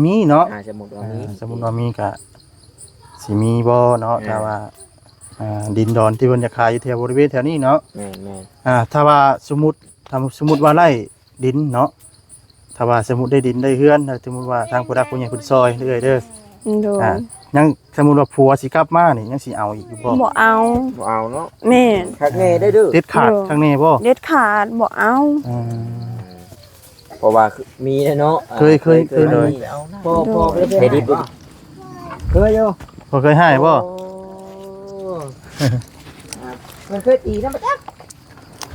ມີເນາະ ອ່າ ສົມມຸດວ່າມີ ອ່າ ສົມມຸດວ່າມີກະຊິມີບໍ່ເນາະ ອ່າ ຖ້າວ່າ ອ່າ ດິນດອນທີ່ເພິ່ນຈະຂາຍຢູ່ແຖວບໍລິເວນແຖວນີ້ເນາະ ແມ່ນໆ ອ່າ ຖ້າວ່າສົມມຸດ ຖ້າສົມມຸດວ່າໄດ້ດິນເນາະ ຖ້າວ່າສົມມຸດໄດ້ດິນໄດ້ເຮືອນ ຖ້າສົມມຸດວ່າທາງຜູ້ຫຼັກຜູ້ໃຫຍ່ເພິ່ນຊ່ອຍເດີ້ ໂດຍ ອ່າ ຍັງ ສົມມຸດວ່າຜົວຊິກັບມານີ້ ຍັງຊິເອົາອີກຢູ່ບໍ່? ບໍ່ເອົາ ບໍ່ເອົາເນາະ ແມ່ນ ຄັກແນ່ເດີ້ ເດັດຂາດ ໂດຍ ຄັກແນ່ບໍ່? ເດັດຂາດ ບໍ່ເອົາ ອືມ ເພາະວ່າມີແລ້ວເນາະ ເຄີຍ ເຄີຍ ເຄີຍ ເຄີຍ ເຄີຍ ພໍ່ ພໍ່ເຄີຍ ເຄີຍ ເຄີຍຢູ່ ພໍ່ເຄີຍໃຫ້ບໍ່? ໂອ້ ເພິ່ນເຄີຍຕີນຳປະຈັກ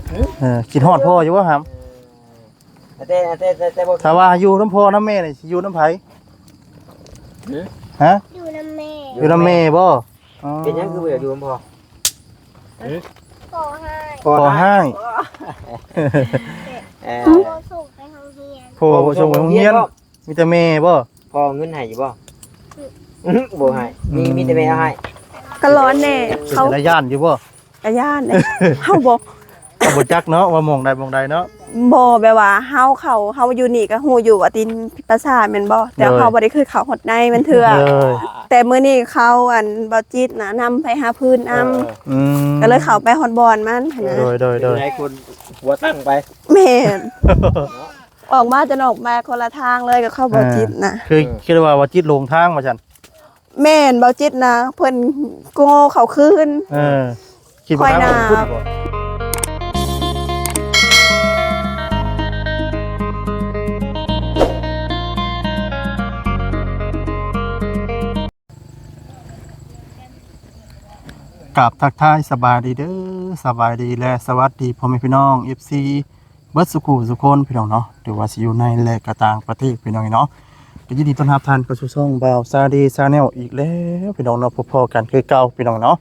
ເອີ ຄິດຮອດພໍ່ຢູ່ບໍ່ຫຳ? ເອີ ແຕ່ ແຕ່ ແຕ່ ແຕ່ບໍ່ ຖ້າວ່າຢູ່ນຳພໍ່ນຳແມ່ນີ້ ຊິຢູ່ນຳໃຜ? ຫື? ຮະ? ຢູ່ນຳແມ່ ຢູ່ນຳແມ່ບໍ່? ອໍ ເປັນຫຍັງຄືບໍ່ຢາກຢູ່ນຳພໍ່? ຫື? ພໍ່ຮ້າຍ ພໍ່ຮ້າຍ ເອີ ພໍ່ບໍ່ສົ່ງໄປໂຮງຮຽນ ພໍ່ບໍ່ສົ່ງໄປໂຮງຮຽນ ມີແຕ່ແມ່ບໍ່? ພໍ່ເອົາເງິນໃຫ້ຢູ່ບໍ່? ອື ບໍ່ໃຫ້ ມີ ມີແຕ່ແມ່ເອົາໃຫ້ ກະຮ້ອນແດ່ ເຂົາ ເປັນຕາຢ້ານຢູ່ບໍ່? ກະຢ້ານເດ້ ເຮົາບໍ່ ເຮົາບໍ່ຈັກເນາະວ່າໝ່ອງໃດໝ່ອງໃດເນາະ ບໍ່ ແບບວ່າເຮົາເຂົ້າ ເຮົາຢູ່ນີ້ກະຮູ້ຢູ່ວ່າຕີນປາສາດແມ່ນບໍ່? ແຕ່ ໂດຍ ເຮົາບໍ່ໄດ້ເຄີຍເຂົ້າຮອດໃນມັນເທື່ອ ໂດຍ ແຕ່ມື້ນີ້ເຂົາ ອັນ ບໍ່ຈິດນະ ນຳໄປຫາພື້ນນຳ ເອີ ອືມ ກະເລີຍເຂົ້າໄປຮອດບ່ອນມັນຫັ້ນນະ ໂດຍ ໂດຍ ໂດຍ ເປັນໄງຄົນຫົວຕັ້ງໄປ ແມ່ນ ອອກມາຈົນອອກມາຄົນລະທາງເລີຍກັບເຂົາ ບໍ່ຈິດນະ ຄື ເອີ ຄິດວ່າບໍ່ຈິດຫຼົງທາງວ່າຊັ້ນ ແມ່ນ ເບົາຈິດນະ ເພິ່ນໂງ່ເຂົ້າຄືນ ເອີ ຄິດວ່າ ຂ້ອຍນະ ທາງອອກພຸ້ນບໍ? ກາບທັກທາຍສະບາຍດີເດີ້ ສະບາຍດີ ແລະ ສະຫວັດດີພໍ່ແມ່ພີ່ນ້ອງ ເອັຟຊີ ເບິດສູ່ຄູ່ສູ່ຄົນພີ່ນ້ອງເນາະ ຫຼືວ່າຊິຢູ່ໃນ ແລະ ກະຕ່າງປະເທດພີ່ນ້ອງເນາະ ກະຍິນດີຕ້ອນຮັບທ່ານເຂົ້າສູ່ຊ່ອງບ່າວຊາດີ Channel ອີກແລ້ວພີ່ນ້ອງເນາະ ພົບພໍ້ກັນຄືເກົ່າພີ່ນ້ອງເນາະ.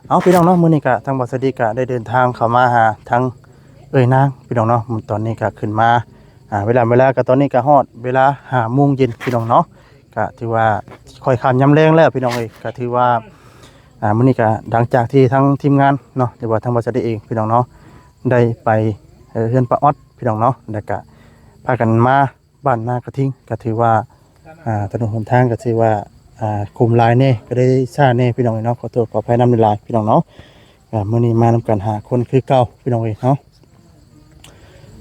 ເອົາ ພີ່ນ້ອງເນາະ ມື້ນີ້ກະທາງບ່າວຊາດີກະໄດ້ເດີນທາງເຂົ້າມາຫາທາງເອື້ອຍນາງພີ່ນ້ອງເນາະ ຕອນນີ້ກະຂຶ້ນມາ ອ່າ ເວລາ ເວລາກະຕອນນີ້ກະຮອດເວລາຫ້າໂມງເຢັນພີ່ນ້ອງເນາະ ກະຖືວ່າຄ່ອຍຄ່ຳຍາມແລງແລ້ວພີ່ນ້ອງເອີຍ ກະຖືວ່າ ອ່າ ມື້ນີ້ກະຫຼັງຈາກທີ່ທາງທີມງານເນາະ ຫຼືວ່າທາງບ່າວຊາດີເອງພີ່ນ້ອງເນາະ ໄດ້ໄປ ເອີ ເຮືອນປ້າອອດພີ່ນ້ອງເນາະ ແລ້ວກະພາກັນມາບ້ານນາກະທິງ ກະຖືວ່າ ອ່າ ຖະໜົນຫົນທາງກະຖືວ່າ ອ່າ ຂຸມຫຼາຍແດ່ ກະໄດ້ຊ້າແດ່ພີ່ນ້ອງເອີຍເນາະ ຂໍໂທດຂໍອະໄພນຳຫຼາຍໆພີ່ນ້ອງເນາະ. ກະມື້ນີ້ມານຳກັນຫ້າຄົນຄືເກົ່າພີ່ນ້ອງເອີຍເນາະ.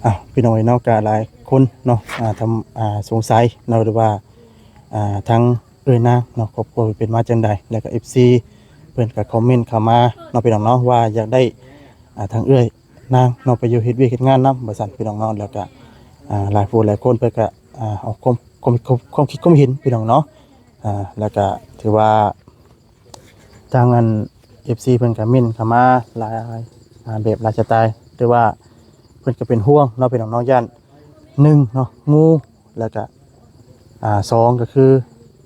ອ້າວ ພີ່ນ້ອງເອີຍເນາະ ກະຫຼາຍຄົນເນາະ ອ່າ ທຳ ອ່າ ສົງໄສເນາະ ຫຼືວ່າ ອ່າ ທາງເອື້ອຍນາງເນາະ ຄອບຄົວເປັນມາຈັ່ງໃດ ແລ້ວກະ ເອັຟຊີ ເພິ່ນກະຄອມເມັນເຂົ້າມາເນາະ ພີ່ນ້ອງເນາະ ວ່າຢາກໄດ້ ອ່າ ທາງເອື້ອຍນາງເນາະ ໄປຢູ່ເຮັດວຽກເຮັດງານນຳ ວ່າຊັ້ນພີ່ນ້ອງເນາະ ແລ້ວກະ ອ່າ ຫຼາຍຜູ້ຫຼາຍຄົນເພິ່ນກະ ອ່າ ອອກຄວາມ ຄວາມ ຄວາມ ຄວາມຄິດຄວາມເຫັນພີ່ນ້ອງເນາະ ອ່າ ແລ້ວກະຖືວ່າ ທາງອັນ ເອັຟຊີ ເພິ່ນກະເມັ້ນເຂົ້າມາຫຼາຍ ອ່າ ແບບຫຼາຍສະໄຕ ແຕ່ວ່າເພິ່ນກະເປັນຫ່ວງເນາະ ພີ່ນ້ອງເນາະ ຢ້ານ ໜຶ່ງ ເນາະ ງູ ແລ້ວກະ ອ່າ ສອງ ກະຄື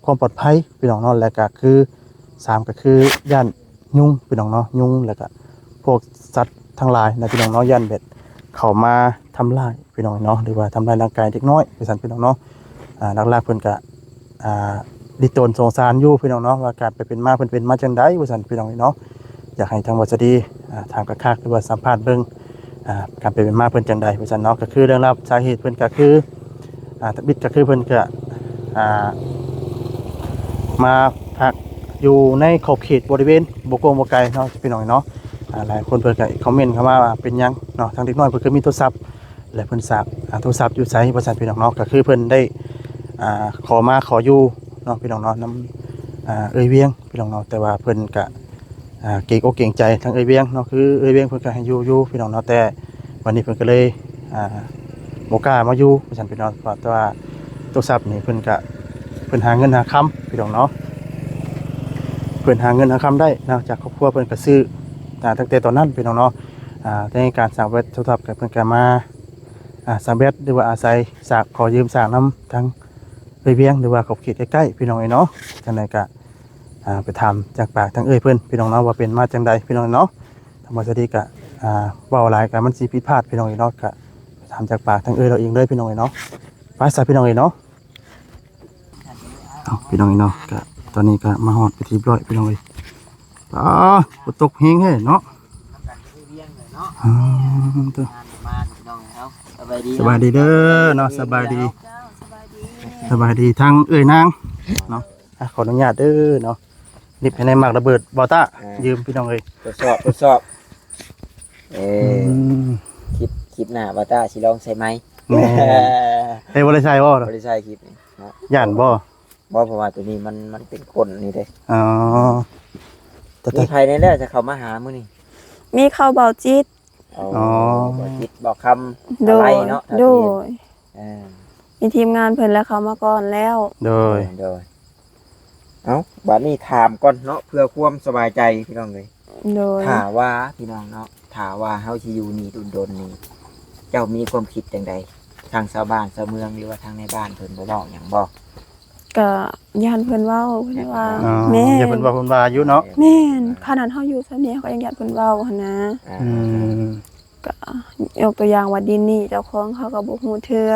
ຄວາມປອດໄພພີ່ນ້ອງເນາະ ແລ້ວກະຄື ສາມ ກະຄືຢ້ານຍຸງພີ່ນ້ອງເນາະ ຍຸງ ແລ້ວກະພວກສັດທັງຫຼາຍນະພີ່ນ້ອງເນາະ ຢ້ານແບບເຂົ້າມາທຳລາຍ ພີ່ນ້ອງເນາະ ຫຼືວ່າທຳລາຍຮ່າງກາຍເດັກນ້ອຍວ່າຊັ້ນພີ່ນ້ອງເນາະ ອ່າ ຫຼັກໆເພິ່ນກະ ອ່າ ລິດຕົນສົງສານຢູ່ພີ່ນ້ອງເນາະ ວ່າການໄປເປັນມາເພິ່ນເປັນມາຈັ່ງໃດວ່າຊັ້ນພີ່ນ້ອງເນາະ ຢາກໃຫ້ທາງບ່າວຊາດີ ອ່າ ຖາມຄັກໆ ຫຼືວ່າສຳພາດເບິ່ງ ອ່າ ການໄປເປັນມາເພິ່ນຈັ່ງໃດວ່າຊັ້ນເນາະ ກະຄືເລື່ອງລາວສາເຫດເພິ່ນກະຄື ອ່າ ທຳອິດກະຄືເພິ່ນກະ ອ່າ ມາພັກຢູ່ໃນຂອບເຂດບໍລິເວນບໍ່ກວ້າງບໍ່ໄກເນາະ ພີ່ນ້ອງເນາະ ອ່າ ຫຼາຍຄົນເພິ່ນກະຄອມເມັນເຂົ້າມາວ່າເປັນຫຍັງເນາະ ທາງເດັກນ້ອຍເພິ່ນຄືມີໂທລະສັບ ແລະ ເພິ່ນສາກ ອ່າ ໂທລະສັບຢູ່ໃສວ່າຊັ້ນ ພີ່ນ້ອງເນາະ ກະຄືເພິ່ນໄດ້ ອ່າ ຂໍມາຂໍຢູ່ເນາະ ພີ່ນ້ອງເນາະ ນຳ ອ່າ ເອື້ອຍວຽງ ພີ່ນ້ອງເນາະ ແຕ່ວ່າເພິ່ນກະ ອ່າ ເກງອົກເກງໃຈທາງເອື້ອຍວຽງເນາະ ຄືເອື້ອຍວຽງເພິ່ນກະໃຫ້ຢູ່ຢູ່ ພີ່ນ້ອງເນາະ ແຕ່ວັນນີ້ເພິ່ນກະເລີຍ ອ່າ ບໍ່ກ້າມາຢູ່ວ່າຊັ້ນ ພີ່ນ້ອງ ເພາະວ່າໂທລະສັບນີ້ເພິ່ນກະ ເພິ່ນຫາເງິນຫາຄຳ ພີ່ນ້ອງເນາະ ເພິ່ນຫາເງິນຫາຄຳໄດ້ນອກຈາກຄອບຄົວເພິ່ນກະຊື້ ອ່າ ຕັ້ງແຕ່ຕອນນັ້ນ ພີ່ນ້ອງເນາະ ອ່າ ໃນການສ້າງແບັດໂທລະສັບກະເພິ່ນກະມາ ອ່າ ສ້າງແບັດ ຫຼືວ່າອາໄສສາກ ຂໍຢືມສາກນຳທາງເອື້ອຍວຽງ ຫຼືວ່າຂອບເຂດໃກ້ໆ ພີ່ນ້ອງເອີຍເນາະ ຈັ່ງໃດກະ ອ່າ ໄປຖາມຈາກປາກທາງເອື້ອຍເພິ່ນ ພີ່ນ້ອງເນາະ ວ່າເປັນມາຈັ່ງໃດ ພີ່ນ້ອງເນາະ ທາງບ່າວຊາດີກະ ອ່າ ເວົ້າຫຼາຍກະມັນຊິຜິດພາດ ພີ່ນ້ອງເອີຍເນາະ ກະໄປຖາມຈາກປາກທາງເອື້ອຍລາວເອງເລີຍ ພີ່ນ້ອງເອີຍເນາະ ໄປຊະ ພີ່ນ້ອງເອີຍເນາະ. ເອົາ ພີ່ນ້ອງເອີຍເນາະ ກະຕອນນີ້ກະມາຮອດເປັນທີ່ຮຽບຮ້ອຍ ພີ່ນ້ອງເອີຍ ອ້າ ຝົນຕົກແຮງແທ້ເນາະ ອືມ ເດີ ສະບາຍດີເດີເນາະ ສະບາຍດີ ເຈົ້າ ສະບາຍດີ ສະບາຍດີທັງເອື້ອຍນາງເນາະ. ອ່ະ ຂໍອະນຸຍາດເດີເນາະ, ນິບໃຫ້ແດ່ ໝາກລະເບີດ ບ່າວຕ້າ ອ່າ ຢືມ ພີ່ນ້ອງເອີຍ. ທົດສອບ ທົດສອບ. ເອີ ອືມ ຄລິບ ຄລິບໜ້າບ່າວຕ້າຊິລອງໃສ່ໄມ. ແມ່ນ. ເອີ ບໍ່ໄດ້ໃສ່ບໍ່? ບໍ່ໄດ້ໃສ່ຄລິບນີ້ເນາະ. ຢ້ານບໍ່? ບໍ່ ເພາະວ່າໂຕນີ້ມັນ ມັນເປັນກົ້ນນີ້ເດ້. ອໍ ແຕ່ ແຕ່ ມີໃຜແດ່ແລ້ວຈະເຂົ້າມາຫາມື້ນີ້? ມີເຂົາ ເບົາຈິດ. ອໍ ອໍ ເບົາຈິດ ເບົາຄຳ ໂດຍ ອາໄລເນາະ ຖ້າ ໂດ ທີ່ເຫັນ ຍ ເອີ ມີທີມງານເພິ່ນແລ້ວເຂົ້າມາກ່ອນແລ້ວ. ໂດຍ ໂດຍ ເອົ້າ ບາດນີ້ຖາມກ່ອນເນາະ ເພື່ອຄວາມສະບາຍໃຈ ພີ່ນ້ອງເອີຍ. ໂດຍ ຖ້າວ່າ ພີ່ນ້ອງເນາະ ຖ້າວ່າເຮົາຊິຢູ່ນີ້ດົນໆນີ້ ເຈົ້າມີຄວາມຄິດຈັ່ງໃດ? ທາງຊາວບ້ານຊາວເມືອງ ຫຼືວ່າທາງໃນບ້ານເພິ່ນບໍ່ເວົ້າຫຍັງບໍ່? ກະຢ້ານເພິ່ນເວົ້າ ເພິ່ນວ່າ. ອໍ ແມ່ນ ຢ້ານເພິ່ນເວົ້າ ເພິ່ນວ່າຢູ່ເນາະ. ແມ່ນ ຂະໜາດເຮົາຢູ່ສ່ຳນີ້ ເຮົາກໍຍັງຢ້ານເພິ່ນເວົ້າຫັ້ນນະ. ອ່າ ອືມ ກະຍົກຕົວຢ່າງວ່າ ດິນນີ້ເຈົ້າຂອງເຂົາກໍບໍ່ຮູ້ເທື່ອ.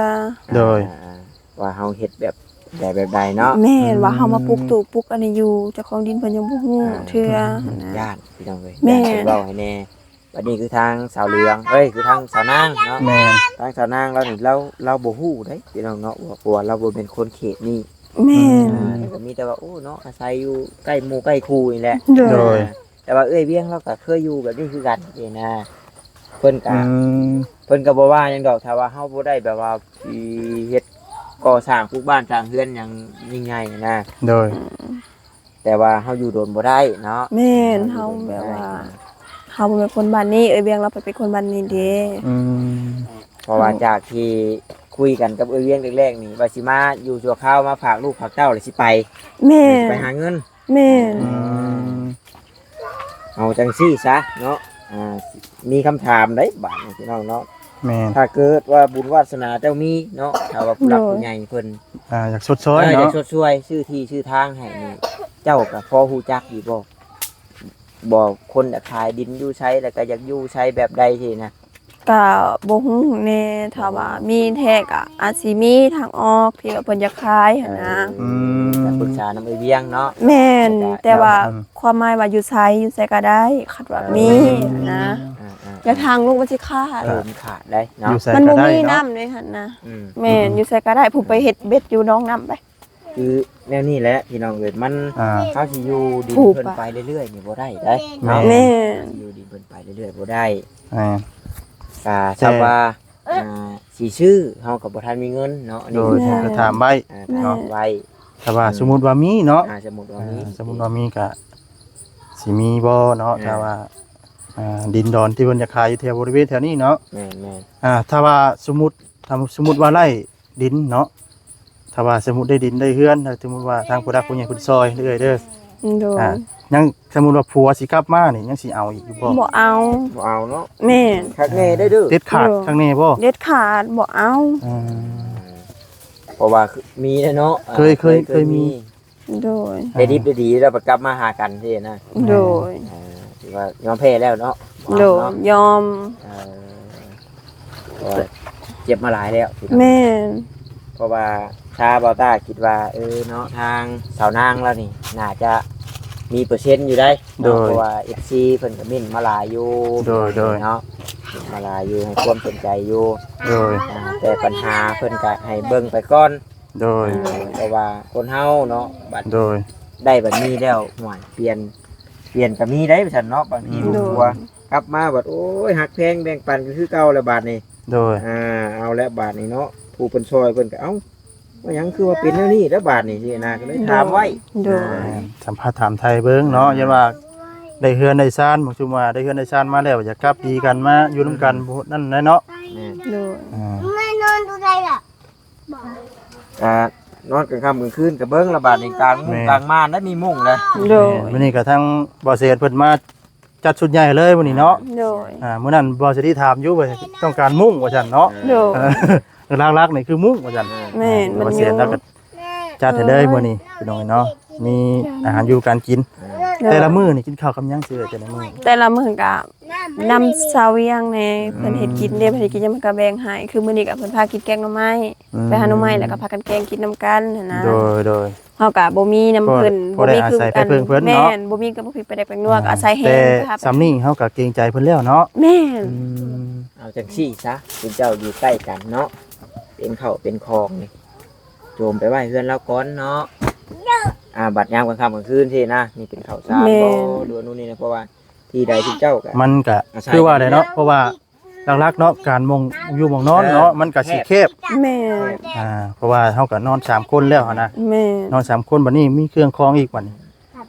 ໂດຍ ອ່າ ວ່າເຮົາເຮັດແບບໃດແບບໃດເນາະ. ແມ່ນ ອືມ ວ່າເຮົາມາປຸກຕູກປຸກອັນນີ້ຢູ່ ເຈົ້າຂອງດິນເພິ່ນຍັງບໍ່ຮູ້ເທື່ອ ອ່າ ຫັ້ນນະ. ຢ້ານ ພີ່ນ້ອງເອີຍ ແມ່ນ ຢ້ານເພິ່ນເວົ້າໃຫ້ແດ່. ບັດນີ້ຄືທາງສາວເຫຼືອງ ເອີຍ ຄືທາງສາວນາງເນາະ. ແມ່ນ ທາງສາວນາງລາວນີ້ ລາວ ລາວບໍ່ຮູ້ເດ້ ພີ່ນ້ອງເນາະ ເພາະວ່າລາວບໍ່ແມ່ນຄົນເຂດນີ້. ແມ່ນ ອ່າ ແຕ່ກໍມີແຕ່ວ່າ ໂອ້ເນາະ ອາໄສຢູ່ໃກ້ໝູ່ໃກ້ຄູ່ນີ້ແຫຼະ. ໂດຍ ໂດຍ ອ່າ ແຕ່ວ່າເອື້ອຍວຽງລາວກໍເຄີຍຢູ່ແບບນີ້ຄືກັນຊີ້ນະ. ເພິ່ນກໍ ອືມ ເພິ່ນກໍບໍ່ວ່າຫຍັງດອກ ຖ້າວ່າເຮົາບໍ່ໄດ້ແບບວ່າຊິເຮັດກໍ່ສ້າງປຸກບ້ານສ້າງເຮືອນຫຍັງຍິ່ງໃຫຍ່ນະ. ໂດຍ ອືມ ແຕ່ວ່າເຮົາຢູ່ດົນບໍ່ໄດ້ເນາະ. ແມ່ນ ເຮົາຢູ່ດົນບໍ່ໄດ້ ເຮົາແບບວ່າ ເຮົາບໍ່ແມ່ນຄົນບ້ານນີ້ ເອື້ອຍວຽງລາວໄປເປັນຄົນບ້ານນີ້ເດ້. ອືມ ເພາະວ່າຈາກທີ່ຄຸຍກັນກັບເອື້ອຍວຽງແລກໆນີ້ ວ່າຊິມາຢູ່ຊົ່ວຄາວ ມາຝາກລູກຝາກເຕົ້າ ແລ້ວຊິໄປ. ແມ່ນ ຊິໄປຫາເງິນ. ແມ່ນ ອືມ ເອົາຈັ່ງຊີ້ຊະເນາະ ອ່າ ມີຄຳຖາມໄດ໋ບາດນີ້ ພີ່ນ້ອງເນາະ. ແມ່ນ ຖ້າເກີດວ່າບຸນວາດສະໜາເຈົ້າມີເນາະ ຖ້າວ່າຜູ້ຫຼັກ ໂດຍ ຜູ້ໃຫຍ່ເພິ່ນ ອ່າ ຢາກຊົດຊ່ອຍ ເອີ ເນາະ ຢາກຊົດຊ່ວຍ ຊື້ທີ່ຊື້ທາງໃຫ້ນີ້ ເຈົ້າກໍພໍຮູ້ຈັກຢູ່ບໍ່? ບໍ່ ຄົນຈະຂາຍດິນຢູ່ໃສ ແລ້ວກໍຢາກຢູ່ໃສແບບໃດຊີ້ນະ? ກະບໍ່ຮູ້ແດ່ ຖ້າວ່າມີແທ້ກະອາດຊິມີທາງອອກທີ່ວ່າເພິ່ນຢາກຂາຍຫັ້ນນະ. ເອີ ອືມ ກະປຶກສານຳເອື້ອຍວຽງເນາະ. ແມ່ນ ແຕ່ວ່າ ອືມ ຄວາມໝາຍວ່າຢູ່ໃສ ຢູ່ໃສກະໄດ້ ຄັນວ່າມີ ເອີ ຫັ້ນນະ. ອ່າໆໆ ແລ້ວທາງລູກມັນຊິຂາດ ເອີ ມັນຂາດໄດ໋ເນາະ ຢູ່ໃສກະໄດ້ເນາະ ມັນບໍ່ມີນ້ຳເດ້ຫັ້ນນະ. ອືມ ແມ່ນ ອືມ ຢູ່ໃສກະໄດ້ ຜູ້ໄປເຮັດເບັດຢູ່ໜອງນ້ຳໄປ. ຄືແນວນີ້ແຫຼະ ພີ່ນ້ອງເອີຍ ມັນ ອ່າ ເຮົາຊິຢູ່ດິນເພິ່ນໄປເລື້ອຍໆນີ້ບໍ່ໄດ້ເດ້ເນາະ. ແມ່ນ ຊິຢູ່ດິນເພິ່ນໄປເລື້ອຍໆບໍ່ໄດ້. ອ່າ ກະ ແຕ່ ຊຳວ່າ ອ່າ ຊິຊື້ ເຮົາກໍບໍ່ທັນມີເງິນເນາະ. ອັນນີ້ ໂດຍ ເພິ່ນກໍຖາມໄວ້ ອ່າ ເນາະ ຖາມໄວ້. ແຕ່ວ່າ ອືມ ສົມມຸດວ່າມີເນາະ ອ່າ ສົມມຸດວ່າມີ ອ່າ ສົມມຸດວ່າມີກະຊິມີບໍ່ເນາະ? ອ່າ ຖ້າວ່າ ອ່າ ດິນດອນທີ່ເພິ່ນຢາກຂາຍຢູ່ແຖວບໍລິເວນແຖວນີ້ເນາະ. ແມ່ນໆ ອ່າ ຖ້າວ່າສົມມຸດ ຖ້າສົມມຸດວ່າໄລ່ ດິນເນາະ ຖ້າວ່າສົມມຸດໄດ້ດິນໄດ້ເຮືອນ ຖ້າສົມມຸດວ່າທາງຜູ້ຫຼັກຜູ້ໃຫຍ່ເພິ່ນຊ່ອຍເອື້ອຍເດີ ໂດຍ ອ່າ ຍັງສົມມຸດວ່າຜົວຊິກັບມານີ້ ຍັງຊິເອົາອີກຢູ່ບໍ່? ບໍ່ເອົາ ບໍ່ເອົາເນາະ. ແມ່ນ ຄັກແນ່ເດີ ເດັດຂາດ ໂດຍ ຄັກແນ່ບໍ່? ເດັດຂາດ ບໍ່ເອົາ. ອືມ ເພາະວ່າມີແລ້ວເນາະ ເຄີຍ ເຄີຍ ເຄີຍມີ ເຄີຍມີ. ໂດຍ ໄດ້ດິບໄດ້ດີແລ້ວໄປກັບມາຫາກັນຊີ້ນະ. ໂດຍ ເອີ ຖືວ່າຍອມແພ້ແລ້ວເນາະ. ໂດຍ ເນາະ ຍອມ ເອີ ເພາະວ່າເຈັບມາຫຼາຍແລ້ວ. ແມ່ນ ເພາະວ່າຖ້າບ່າວຕ້າຄິດວ່າ ເອີເນາະ ທາງສາວນາງລາວນີ້ໜ້າຈະມີເປີເຊັນຢູ່ໄດ໋ເນາະ. ໂດຍ ເພາະວ່າເອັຟຊີເພິ່ນກໍເມັ້ນມາຫຼາຍຢູ່. ໂດຍ ໂດຍ ເນາະ ເມັ້ນມາຫຼາຍຢູ່ ໃຫ້ຄວາມສົນໃຈຢູ່. ໂດຍ ອ່າ ແຕ່ບັນຫາເພິ່ນກໍໃຫ້ເບິ່ງໄປກ່ອນ. ໂດຍ ອ່າ ເພາະວ່າຄົນເຮົາເນາະ ບັດ ໂດຍ ໄດ້ບັດນີ້ແລ້ວ ຫ້ວຍ ປ່ຽນ ປ່ຽນກໍມີໄດ໋ວ່າຊັ້ນເນາະ. ບາງທີ ອືມ ລູກຜົວ ໂດຍ ກັບມາບັດ ໂອ້ຍ ຮັກແພງແບ່ງປັນກັນຄືເກົ່າແລ້ວບາດນີ້. ໂດຍ ອ່າ ເອົາແລ້ວບາດນີ້ເນາະ ຜູ້ເພິ່ນຊ່ອຍເພິ່ນກໍ ເອົ້າ ວ່າຫຍັງຄືວ່າເປັນແນວນີ້ແລ້ວບາດນີ້ຊີ້ນະ ກໍເລີຍຖາມໄວ້. ໂດຍ ອ່າ ສຳພາດຖາມໄທເບິ່ງເນາະ. ອ່າ ຢ້ານວ່າໄດ້ເຮືອນໄດ້ຊານ ບາງຊຸມວ່າໄດ້ເຮືອນໄດ້ຊານມາແລ້ວ ຢາກກັບດີກັນ ມາຢູ່ນຳກັນ ອືມ ບໍ່ນັ້ນແຫຼະເນາະ. ແມ່ນ ໂດຍ ອ່າ ແມ່ນອນຢູ່ໃດລະ? ອ່າ ນອນກາງຄ່ຳກາງຄືນກໍເບິ່ງລະບາດນີ້ ກາງມຸ້ງ ແມ່ນ ກາງມ່ານໄດ້ມີມຸ້ງແລ້ວ. ໂດຍ ແມ່ນ ມື້ນີ້ກໍທາງບໍ່ແສນເພິ່ນມາຈັດຊຸດໃຫຍ່ເລີຍມື້ນີ້ເນາະ. ໂດຍ ອ່າ ມື້ນັ້ນບໍ່ສະດີຖາມຢູ່ວ່າຕ້ອງການມຸ້ງວ່າຊັ້ນເນາະ. ໂດຍ ເອີ ຫຼັກໆນີ້ຄືມຸ້ງວ່າຊັ້ນ. ແມ່ນ ບໍ່ແສນລາວກໍຈັດໃຫ້ເລີຍມື້ນີ້ ພີ່ນ້ອງເນາະ. ມີອາຫານຢູ່ການກິນ. ໂດຍ ແຕ່ລະມື້ນີ້ກິນເຂົ້າກັບຫຍັງຊື່ ແຕ່ລະມື້? ແຕ່ລະມື້ກໍ ນຳຊາວວຽງແດ່ ອືມ ເພິ່ນເຮັດກິນເດ້ ເພິ່ນເຮັດກິນຫຍັງເພິ່ນກໍແບ່ງໃຫ້. ຄືມື້ນີ້ກໍເພິ່ນພາກິນແກງໜໍ່ໄມ້ ອືມ ໄປຫາໜໍ່ໄມ້ແລ້ວກໍພາກັນແກງກິນນຳກັນຫັ້ນນະ. ໂດຍ ໂດຍ ເຮົາກໍບໍ່ມີນຳເພິ່ນ ພໍ ບໍ່ມີຄື ອາໄສໄປເພິ່ງເພິ່ນເນາະ. ແມ່ນ ບໍ່ມີກໍບໍ່ມີແປກແດກແປກນົວ ອືມ ກໍອາໄສແຫ້ງ. ແຕ່ສ່ຳນີ້ເຮົາກໍເກງໃຈເພິ່ນແລ້ວເນາະ. ແມ່ນ ອືມ ເອົາຈັ່ງຊີ້ຊະ ເປັນເຈົ້າຢູ່ໃກ້ກັນເນາະ ເປັນເຂົ້າເປັນຂອງນີ້ ໂຈມໄປໄວ້ເຮືອນລາວກ່ອນເນາະ. ອ່າ ບັດຍາມກາງຄ່ຳກາງຄືນຊີ້ນະ ນີ້ເປັນເຂົ້າສານ ແມ່ນ ບໍ່ ຫຼືວ່າໂນ່ນນີ້ນະ ເພາະວ່າທີ່ໃດທີ່ເຈົ້າກໍ ມັນກະ ອາໄສ ຄືວ່າແຫຼະເນາະ ເພາະວ່າຫຼັກໆເນາະ ການໝ່ອງຢູ່ໝ່ອງນອນເນາະ ເອີ ມັນກະຊິແຄບ ແມ່ນ ອ່າ ເພາະວ່າເຮົາກະນອນສາມຄົນແລ້ວຫັ້ນນະ ແມ່ນ ນອນສາມຄົນ ບັດນີ້ມີເຄື່ອງຄອງອີກບັດນີ້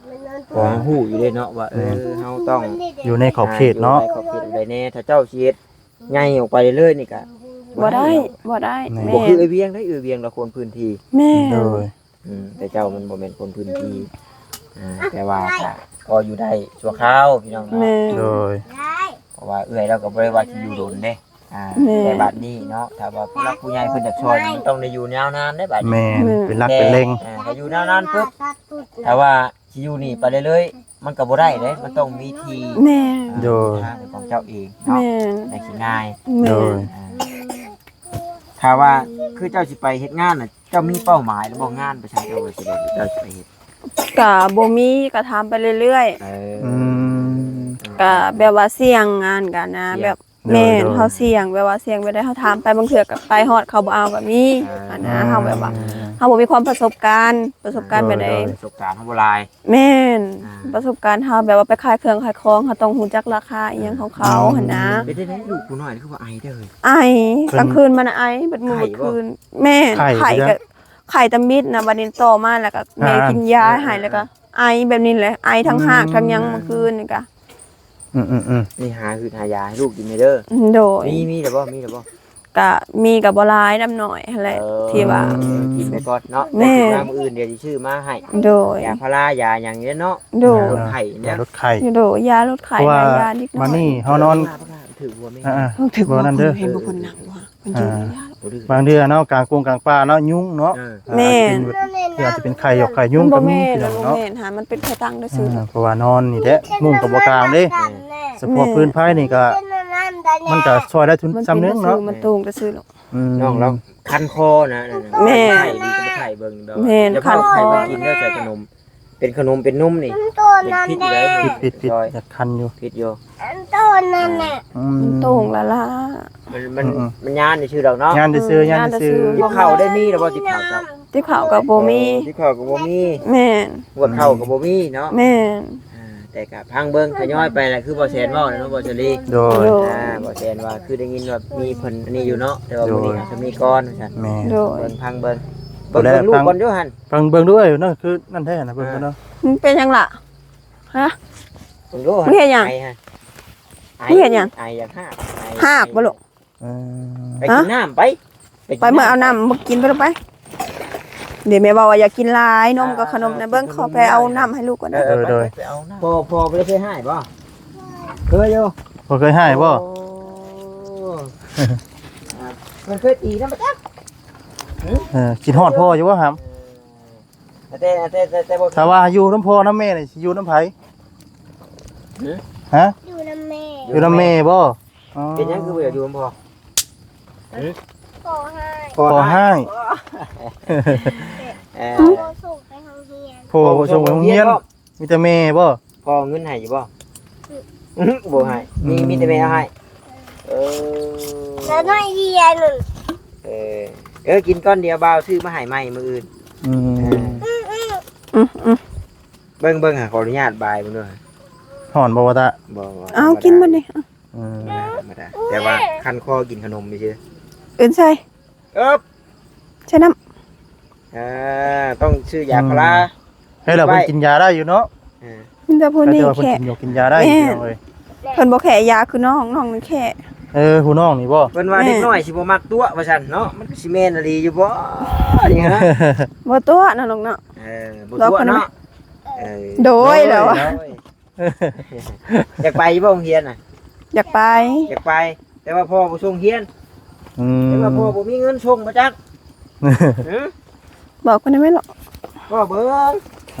ກໍຮູ້ຢູ່ເດ້ເນາະວ່າ ເອີ ແມ່ນ ເຮົາຕ້ອງ ຢູ່ໃນຂອບເຂດເນາະ ອ່າ ຢູ່ໃນຂອບເຂດໃດແດ່ ຖ້າເຈົ້າຊິເຮັດໃຫຍ່ອອກໄປເລື້ອຍໆນີ້ກະ ບໍ່ໄດ້ ບໍ່ໄດ້ ບໍ່ໄດ້ ແມ່ນ ບໍ່ຄືເອື້ອຍວຽງເດ້ ເອື້ອຍວຽງລະຄົນພື້ນທີ່ ແມ່ນ ໂດຍ ອືມ ແຕ່ເຈົ້າມັນບໍ່ແມ່ນຄົນພື້ນທີ່ ອ່າ ແຕ່ວ່າກະພໍຢູ່ໄດ້ຊົ່ວຄາວພີ່ນ້ອງເນາະ ແມ່ນ ໂດຍ ເພາະວ່າເອື້ອຍລາວກໍບໍ່ໄດ້ວ່າຊິຢູ່ດົນເດ້ ອ່າ ແມ່ນ ແຕ່ບັດນີ້ເນາະ ຖ້າວ່າຜູ້ຫຼັກຜູ້ໃຫຍ່ເພິ່ນຢາກຊ່ອຍ ມັນຕ້ອງໄດ້ຢູ່ຍາວນານເດ້ບັດນີ້ ແມ່ນ ແມ່ນ ເປັນຫຼັກເປັນແຫຼ່ງ ແຕ່ ອ່າ ກໍຢູ່ຍາວນານປຶບ ຖ້າວ່າຊິຢູ່ນີ້ໄປເລື້ອຍໆ ມັນກໍບໍ່ໄດ້ເດ້ ມັນຕ້ອງມີທີ່ ແມ່ນ ອ່າ ໂດຍ ທາງເປັນຂອງເຈົ້າເອງເນາະ ແມ່ນ ຈັ່ງຊິງ່າຍ ແມ່ນ ໂດຍ ອ່າ ຖ້າວ່າຄືເຈົ້າຊິໄປເຮັດງານນະ ເຈົ້າມີເປົ້າໝາຍແລ້ວບໍ່ ງານປະຈຳເຈົ້າວ່າຊິໄດ້ ເຈົ້າຊິໄປເຮັດ? ກະບໍ່ມີ ກະຖາມໄປເລື້ອຍໆ ເອີ ອືມ ກະແບບວ່າສ່ຽງງານກັນນະ ສ່ຽງ ແບບ ໂດຍ ແມ່ນ ໂດຍ ເຮົາສ່ຽງ ແບບວ່າສ່ຽງແບບໃດ ເຮົາຖາມໄປ ບາງເທື່ອກໍໄປຮອດເຂົາບໍ່ເອົາກໍມີ ອ່າ ຫັ້ນນະ ເຮົາແບບວ່າ ອ່າ ເຮົາບໍ່ມີຄວາມປະສົບການ ປະສົບການແບບໃດ ໂດຍ ໂດຍ ປະສົບການເຮົາບໍ່ຫຼາຍ ແມ່ນ ອ່າ ປະສົບການເຮົາແບບວ່າໄປຂາຍເຄື່ອງຂາຍຂອງ ເຮົາຕ້ອງຮູ້ຈັກລາຄາອີ່ຫຍັງຂອງເຂົາ ອ່າ ຫັ້ນນະ ເປັນຈັ່ງໃດລູກຜູ້ນ້ອຍຄືວ່າໄອແທ້ເຮີ້ຍ? ໄອ ເພິ່ນ ກາງຄືນມັນໄອ ເບິດມື້ ໄຂ້ບໍ່? ເບິດຄືນ ແມ່ນ ໄຂ້ ໄຂ້ ກໍໄຂ້ຕຳອິດນະ ບັດນີ້ຕໍ່ມາແລ້ວກໍແມ່ ອ່າ ກິນຢາ ອ່າ ໃຫ້ ອ່າ ແລ້ວກໍ ອ່າ ໄອແບບນີ້ແຫຼະ ໄອທັງຮາກ ອືມ ທັງຫຍັງ ມື້ຄືນນີ້ກະ ອືມໆໆ ນີ້ຫາຮືດຫາຢາໃຫ້ລູກກິນແດ່ເດີ ໂດຍ ມີ ມີແລ້ວບໍ່? ມີແລ້ວບໍ່? ກະມີກະບໍ່ຫຼາຍ ນຳໜ້ອຍຫັ້ນແຫຼະ ເອີ ທີ່ວ່າ ເອີ ກິນໄປກ່ອນເນາະ ແມ່ນ ແຕ່ກິນມາມື້ອື່ນດຽວຊິຊື້ມາໃຫ້ ໂດຍ ຢາພາລາ ຢາຫຍັງນີ້ເນາະ ໂດຍ ຢາລົດໄຂ້ນະ ຢາລົດໄຂ້ ໂດຍ ຢາລົດໄຂ້ ເພາະວ່າ ຢາ ຢາເດັກນ້ອຍ ມານີ້ເຮົານອນ ຖືກບໍ່ແມ່? ອ່າໆ ເອີ ຖືກບໍ່? ບໍ່ນັ້ນເດີ ເຫັນບໍ່? ເພິ່ນນັ່ງ ເພິ່ນຢູ່ ອ່າ ຢ້ານ ເພິ່ນຢູ່ ບາງເທື່ອເນາະ ກາງກົງກາງປ່າເນາະ ຍຸງເນາະ ເອີ ແມ່ນ ອາດຈະເປັນ ອາດຈະເປັນໄຂ້ຫຍອກໄຂ້ຍຸງກໍມີ ບໍ່ແມ່ນ ພີ່ນ້ອງເນາະ ບໍ່ແມ່ນ ຫາ ມັນເປັນໄຂ້ຕັ້ງຊື່ໆ ອ່າ ເນາະ ເພາະວ່ານອນນີ້ແຫຼະ ມຸ້ງກໍບໍ່ກາງເດ້ ແມ່ນ ສະເພາະ ແມ່ນ ພື້ນໄຟນີ້ກໍ ມັນກໍຊ່ວຍໄດ້ທຸນ ມັນເປັນ ສ່ຳໜຶ່ງເນາະ ຊື່ໆ ມັນໂຕ່ງຊື່ໆ ເນາະ ອືມ ນ້ອງລາວຄັນຄໍນະ ແມ່ນ ໄຂ້ດີກໍໄຂ້ເບິ່ງດອກ ແມ່ນ ຢ່າເວົ້າ ຄັນຄໍ ໄຂ້ບໍ່ກິນເດີ ໃສ່ຂະໜົມ ເປັນຂະໜົມເປັນນົມນີ້ ມັນໂຕນັ້ນແຫຼະ ຜິດ ຜິດ ຜິດ ຢາກຄັນຢູ່ ຜິດຢູ່ ອັນໂຕນັ້ນແຫຼະ ອືມ ມັນໂຕ່ງລະລາ ມັນ ມັນ ອືມໆ ມັນຍານຊື່ໆດອກເນາະ ຍານຊື່ໆ ອືມ ຍານຊື່ໆ ຍານຊື່ໆ ຕິບເຂົ້າໄດ້ມີແລ້ວບໍ່ ຕິບເຂົ້າກໍ ຕິບເຂົ້າກໍບໍ່ມີ ເອີ ຕິບເຂົ້າກໍບໍ່ມີ ແມ່ນ ຫວດເຂົ້າກໍບໍ່ມີເນາະ ແມ່ນ ອ່າ ແຕ່ກໍຟັງເບິ່ງ ທະຍອຍໄປແຫຼະ ຄືບໍ່ແຊນເວົ້າແຫຼະເນາະ ບໍ່ສະລີ ໂດຍ ໂດຍ ອ່າ ບໍ່ແຊນວ່າຄືໄດ້ຍິນວ່າມີເພິ່ນອັນນີ້ຢູ່ເນາະ ແຕ່ວ່າ ໂດຍ ມື້ນີ້ອາດຈະມີກ່ອນວ່າຊັ້ນ ແມ່ນ ໂດຍ ເບິ່ງ ຟັງເບິ່ງ ເບິ່ງ ເບິ່ງລູກກ່ອນຢູ່ຫັ້ນ ຟັງເບິ່ງດ້ວຍເນາະ ຄືນັ້ນແທ້ນະ ເບິ່ງກ່ອນເນາະ ເອີ ມັນເປັນຫຍັງລະ? ຮະ? ເບິ່ງດູ ມຶງເຮັດຫຍັງ? ໄອຮະ ໄອ ມຶງເຮັດຫຍັງ? ໄອຢາກຫາບ ຫາບບໍ່ລູກ? ເອີ ໄປກິນນ້ຳໄປ ໄປ ໄປເມືອເອົານ້ຳມາກິນໄປລູກໄປ ດຽວແມ່ເວົ້າວ່າຢ່າກິນຫຼາຍ ນົມກັບຂະໜົມນະ ອ່າ ເບິ່ງ ຂໍໄປເອົານ້ຳໃຫ້ລູກກ່ອນເດີ ເອີ ໂດຍ ໄປເອົານ້ຳ ພໍ່ ພໍ່ບໍ່ໄດ້ເຄີຍຮ້າຍບໍ່? ເຄີຍຢູ່ ພໍ່ເຄີຍຮ້າຍບໍ່? ໂອ້ ອ່າ ມັນເຄີຍຕີນຳປະຈັກ ເອີ ຄິດຮອດພໍ່ຢູ່ບໍ່ຫຳ? ເອີ ແຕ່ ແຕ່ ແຕ່ ແຕ່ບໍ່ ຖ້າວ່າຢູ່ນຳພໍ່ນຳແມ່ນີ້ຊິຢູ່ນຳໃຜ? ຫື? ຮະ? ຢູ່ນຳແມ່ ຢູ່ນຳແມ່ບໍ່? ອໍ ເປັນຫຍັງຄືບໍ່ຢາກຢູ່ນຳພໍ່? ຫື? ພໍ່ຮ້າຍ ພໍ່ຮ້າຍ ເອີ ພໍ່ບໍ່ສົ່ງໄປໂຮງຮຽນ ພໍ່ບໍ່ສົ່ງໄປໂຮງຮຽນ ມີແຕ່ແມ່ບໍ່? ພໍ່ເອົາເງິນໃຫ້ຢູ່ບໍ່? ອືມ ບໍ່ໃຫ້ ມີ ອືມ ມີແຕ່ແມ່ເອົາໃຫ້ ເອີ ແລ້ວໜ້ອຍດຽວໜຶ່ງ ເອີ ເອີ ກິນກ່ອນ ດຽວບ່າວຊື້ມາໃຫ້ໃໝ່ມື້ອື່ນ ອືມ ເອີ ອືມໆ ເບິ່ງ ເບິ່ງ ຫາ ຂໍອະນຸຍາດບາຍເບິ່ງເດີ ຮ້ອນບໍ່ວ່າຕະ? ບໍ່ ບໍ່ ເອົາ ທຳມະດາ ກິນເບິດນີ້ ອືມ ທຳມະດາ ແຕ່ວ່າຄັນຄໍກິນຂະໜົມຊື່ ອື່ນໃສ່ ເອີບ ໃສ່ນ້ຳ ອ່າ ຕ້ອງຊື້ຢາພາລາ ອືມ ໃຫ້ລາວເພິ່ນກິນຢາໄດ້ຢູ່ເນາະ ເອີ ມີແຕ່ຜູ້ນີ້ແຄ່ ເພິ່ນກິນຢາໄດ້ ແມ່ນ ພີ່ນ້ອງເອີຍ ເພິ່ນບໍ່ແຄ່ຢາຄືນ້ອງ ນ້ອງນັ້ນແຄ່ ເອີ ຜູ້ນ້ອງນີ້ບໍ່ ເພິ່ນວ່າ ແມ່ນ ເດັກນ້ອຍຊິບໍ່ມັກຕົວະວ່າຊັ້ນເນາະ ມັນກໍຊິແມ່ນອີ່ຫຼີຢູ່ບໍ່ນີ້ນະ ບໍ່ຕົວະເນາະລູກເນາະ ເອີ ບໍ່ຕົວະເນາະ ເອີ ໂດຍ ໂດຍ ແລ້ວ ໂດຍ ຢາກໄປຢູ່ບໍ່ໂຮງຮຽນນະ? ຢາກໄປ ຢາກໄປ ແຕ່ວ່າພໍ່ບໍ່ສົ່ງຮຽນ ອືມ ແຕ່ວ່າພໍ່ບໍ່ມີເງິນສົ່ງ ບໍ່ຈັກ ຫື? ບອກເພິ່ນໄດ້ໄໝລະ? ບອກເບິ່ງ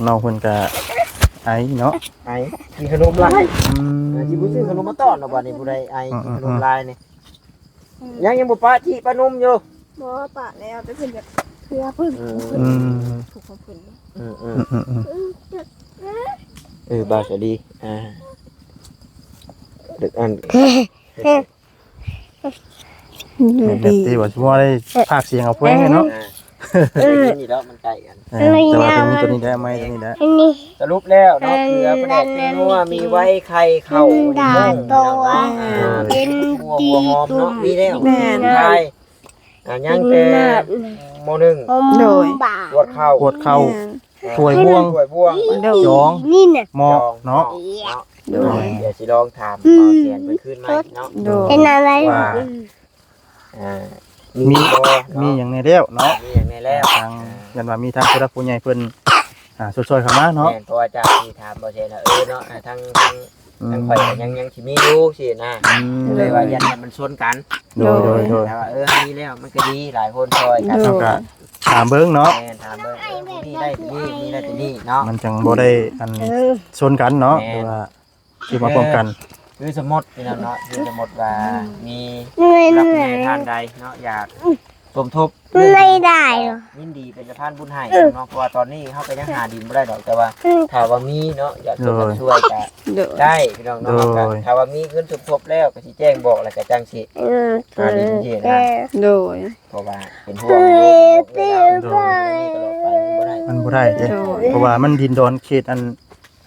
ນ້ອງເພິ່ນກະໄອເນາະ ໄອ ກິນຂະໜົມຫຼາຍ ອືມ ຊິບໍ່ຊື້ຂະໜົມມາຕ້ອນດອກ ບັດນີ້ຜູ້ໃດໄອ ອືມ ກິນຂະໜົມຫຼາຍນີ້ ອືມ ຍັງ ຍັງບໍ່ປະຈິປະນົມຢູ່ ບໍ່ ປະແລ້ວ ແຕ່ເພິ່ນຢາກເຄືອເພິ່ນ ອືມ ອືມ ຜູກຂອງເພິ່ນ ອືມ ອືມ ອືມ ອືມ ອືມ ເອີ ອືມ ບ່າວສາລີ ອ່າ ເດັກອັນ ແມ່ນແບບທີ່ວ່າຊິບໍ່ໄດ້ພາກສຽງເອົາແພງເນາະ ອ່າ ໄດ້ຍິນຢູ່ດອກ ມັນໃກ້ກັນ. ເອີ ແຕ່ວ່າຕົວນີ້ ຕົວນີ້ໄດ້ ໄມ້ຕົວນີ້ໄດ້. ອັນນີ້ ສະຫຼຸບແລ້ວເນາະ ເກືອ ປາແດກ ແປ້ງນົວ ມີໄວ ໄຂ່ ເຂົ້າ ດາດ ໝູ ໂຕ ພີ່ນ້ອງເນາະ ອ່າ ເປັນ ຫົວ ຫົວຫອມເນາະ ມີແລ້ວ ແມ່ນ ໄຂ່ ອ່າ ຍັງແຕ່ໝໍ້ໜຶ່ງ ໂດຍ ກວດເຂົ້າ ກວດເຂົ້າ ແມ່ນ ຖ້ວຍບ່ວງ ຖ້ວຍບ່ວງ ໂດຍ ຈອງ ນີ້ນະ ໝໍ້ເນາະ ໂດຍ ດຽວຊິລອງຖາມ ອືມ ເບົາແສນເພິ່ນຄືນໃໝ່ເນາະ ໂດຍ ເປັນອະໄລ ວ່າ ອ່າ ມີ ມີບໍ່ເນາະ ມີຫຍັງແດ່ແລ້ວເນາະ ມີຫຍັງແດ່ແລ້ວ ທາງ ອ່າ ຢ້ານວ່າມີທາງຜູ້ຫຼັກຜູ້ໃຫຍ່ເພິ່ນ ອ່າ ຊ່ວຍໆເຂົ້າມາເນາະ ແມ່ນ ເພາະວ່າຈາກທີ່ຖາມເບົາແສນແລ້ວ ເອີເນາະ ອ່າ ທາງ ທາງ ອືມ ທາງຂ້ອຍກໍຍັງ ຍັງຊິມີຢູ່ຊີ້ນະ ອືມ ກໍເລີຍວ່າຢ້ານມັນຊົນກັນ ໂດຍ ໂດຍ ໂດຍ ແຕ່ວ່າ ເອີ ມີແລ້ວມັນກໍດີ ຫຼາຍຄົນຊ່ອຍກັນ ໂດຍ ເຮົາກໍຖາມເບິ່ງເນາະ ແມ່ນ ຖາມເບິ່ງ ເອີ ມີໄດ້ຕົວນີ້ ມີໄດ້ຕົວນີ້ເນາະ ມັນຈັ່ງບໍ່ໄດ້ ອັນ ເອີ ຊົນກັນເນາະ ແມ່ນ ຫຼືວ່າ ທີ່ມາພ້ອມກັນ ຄື ຄືສົມມຸດພີ່ນ້ອງເນາະ ຄືສົມມຸດວ່າມີຜູ້ຫຼັກຜູ້ໃຫຍ່ທ່ານໃດເນາະ ຢາກສົມທົບ ໄດ້ໄດ້ ຍິນດີເປັນສະພານບຸນໃຫ້ເນາະ ເພາະວ່າຕອນນີ້ເຮົາກໍຍັງຫາດິນບໍ່ໄດ້ດອກ ແຕ່ວ່າ ໂດຍ ຖ້າວ່າມີເນາະ ຢາກຊ່ວຍ ໂດຍ ກໍຊ່ວຍກໍ ໂດຍ ໄດ້ພີ່ນ້ອງເນາະ ໂດຍ ກໍຖ້າວ່າມີເງິນສົມທົບແລ້ວ ກໍຊິແຈ້ງບອກ ແລ້ວກໍຈັ່ງຊິ ເອີ ຫາດິນເຮັດນະ ໂດຍ ເພາະວ່າເປັນຫ່ວງລູກ ໂດຍ ຕະຫຼອດໄປ ມັນບໍ່ໄດ້ ມັນບໍ່ໄດ້ເດ້ ໂດຍ ເພາະວ່າມັນດິນດອນເຂດອັນ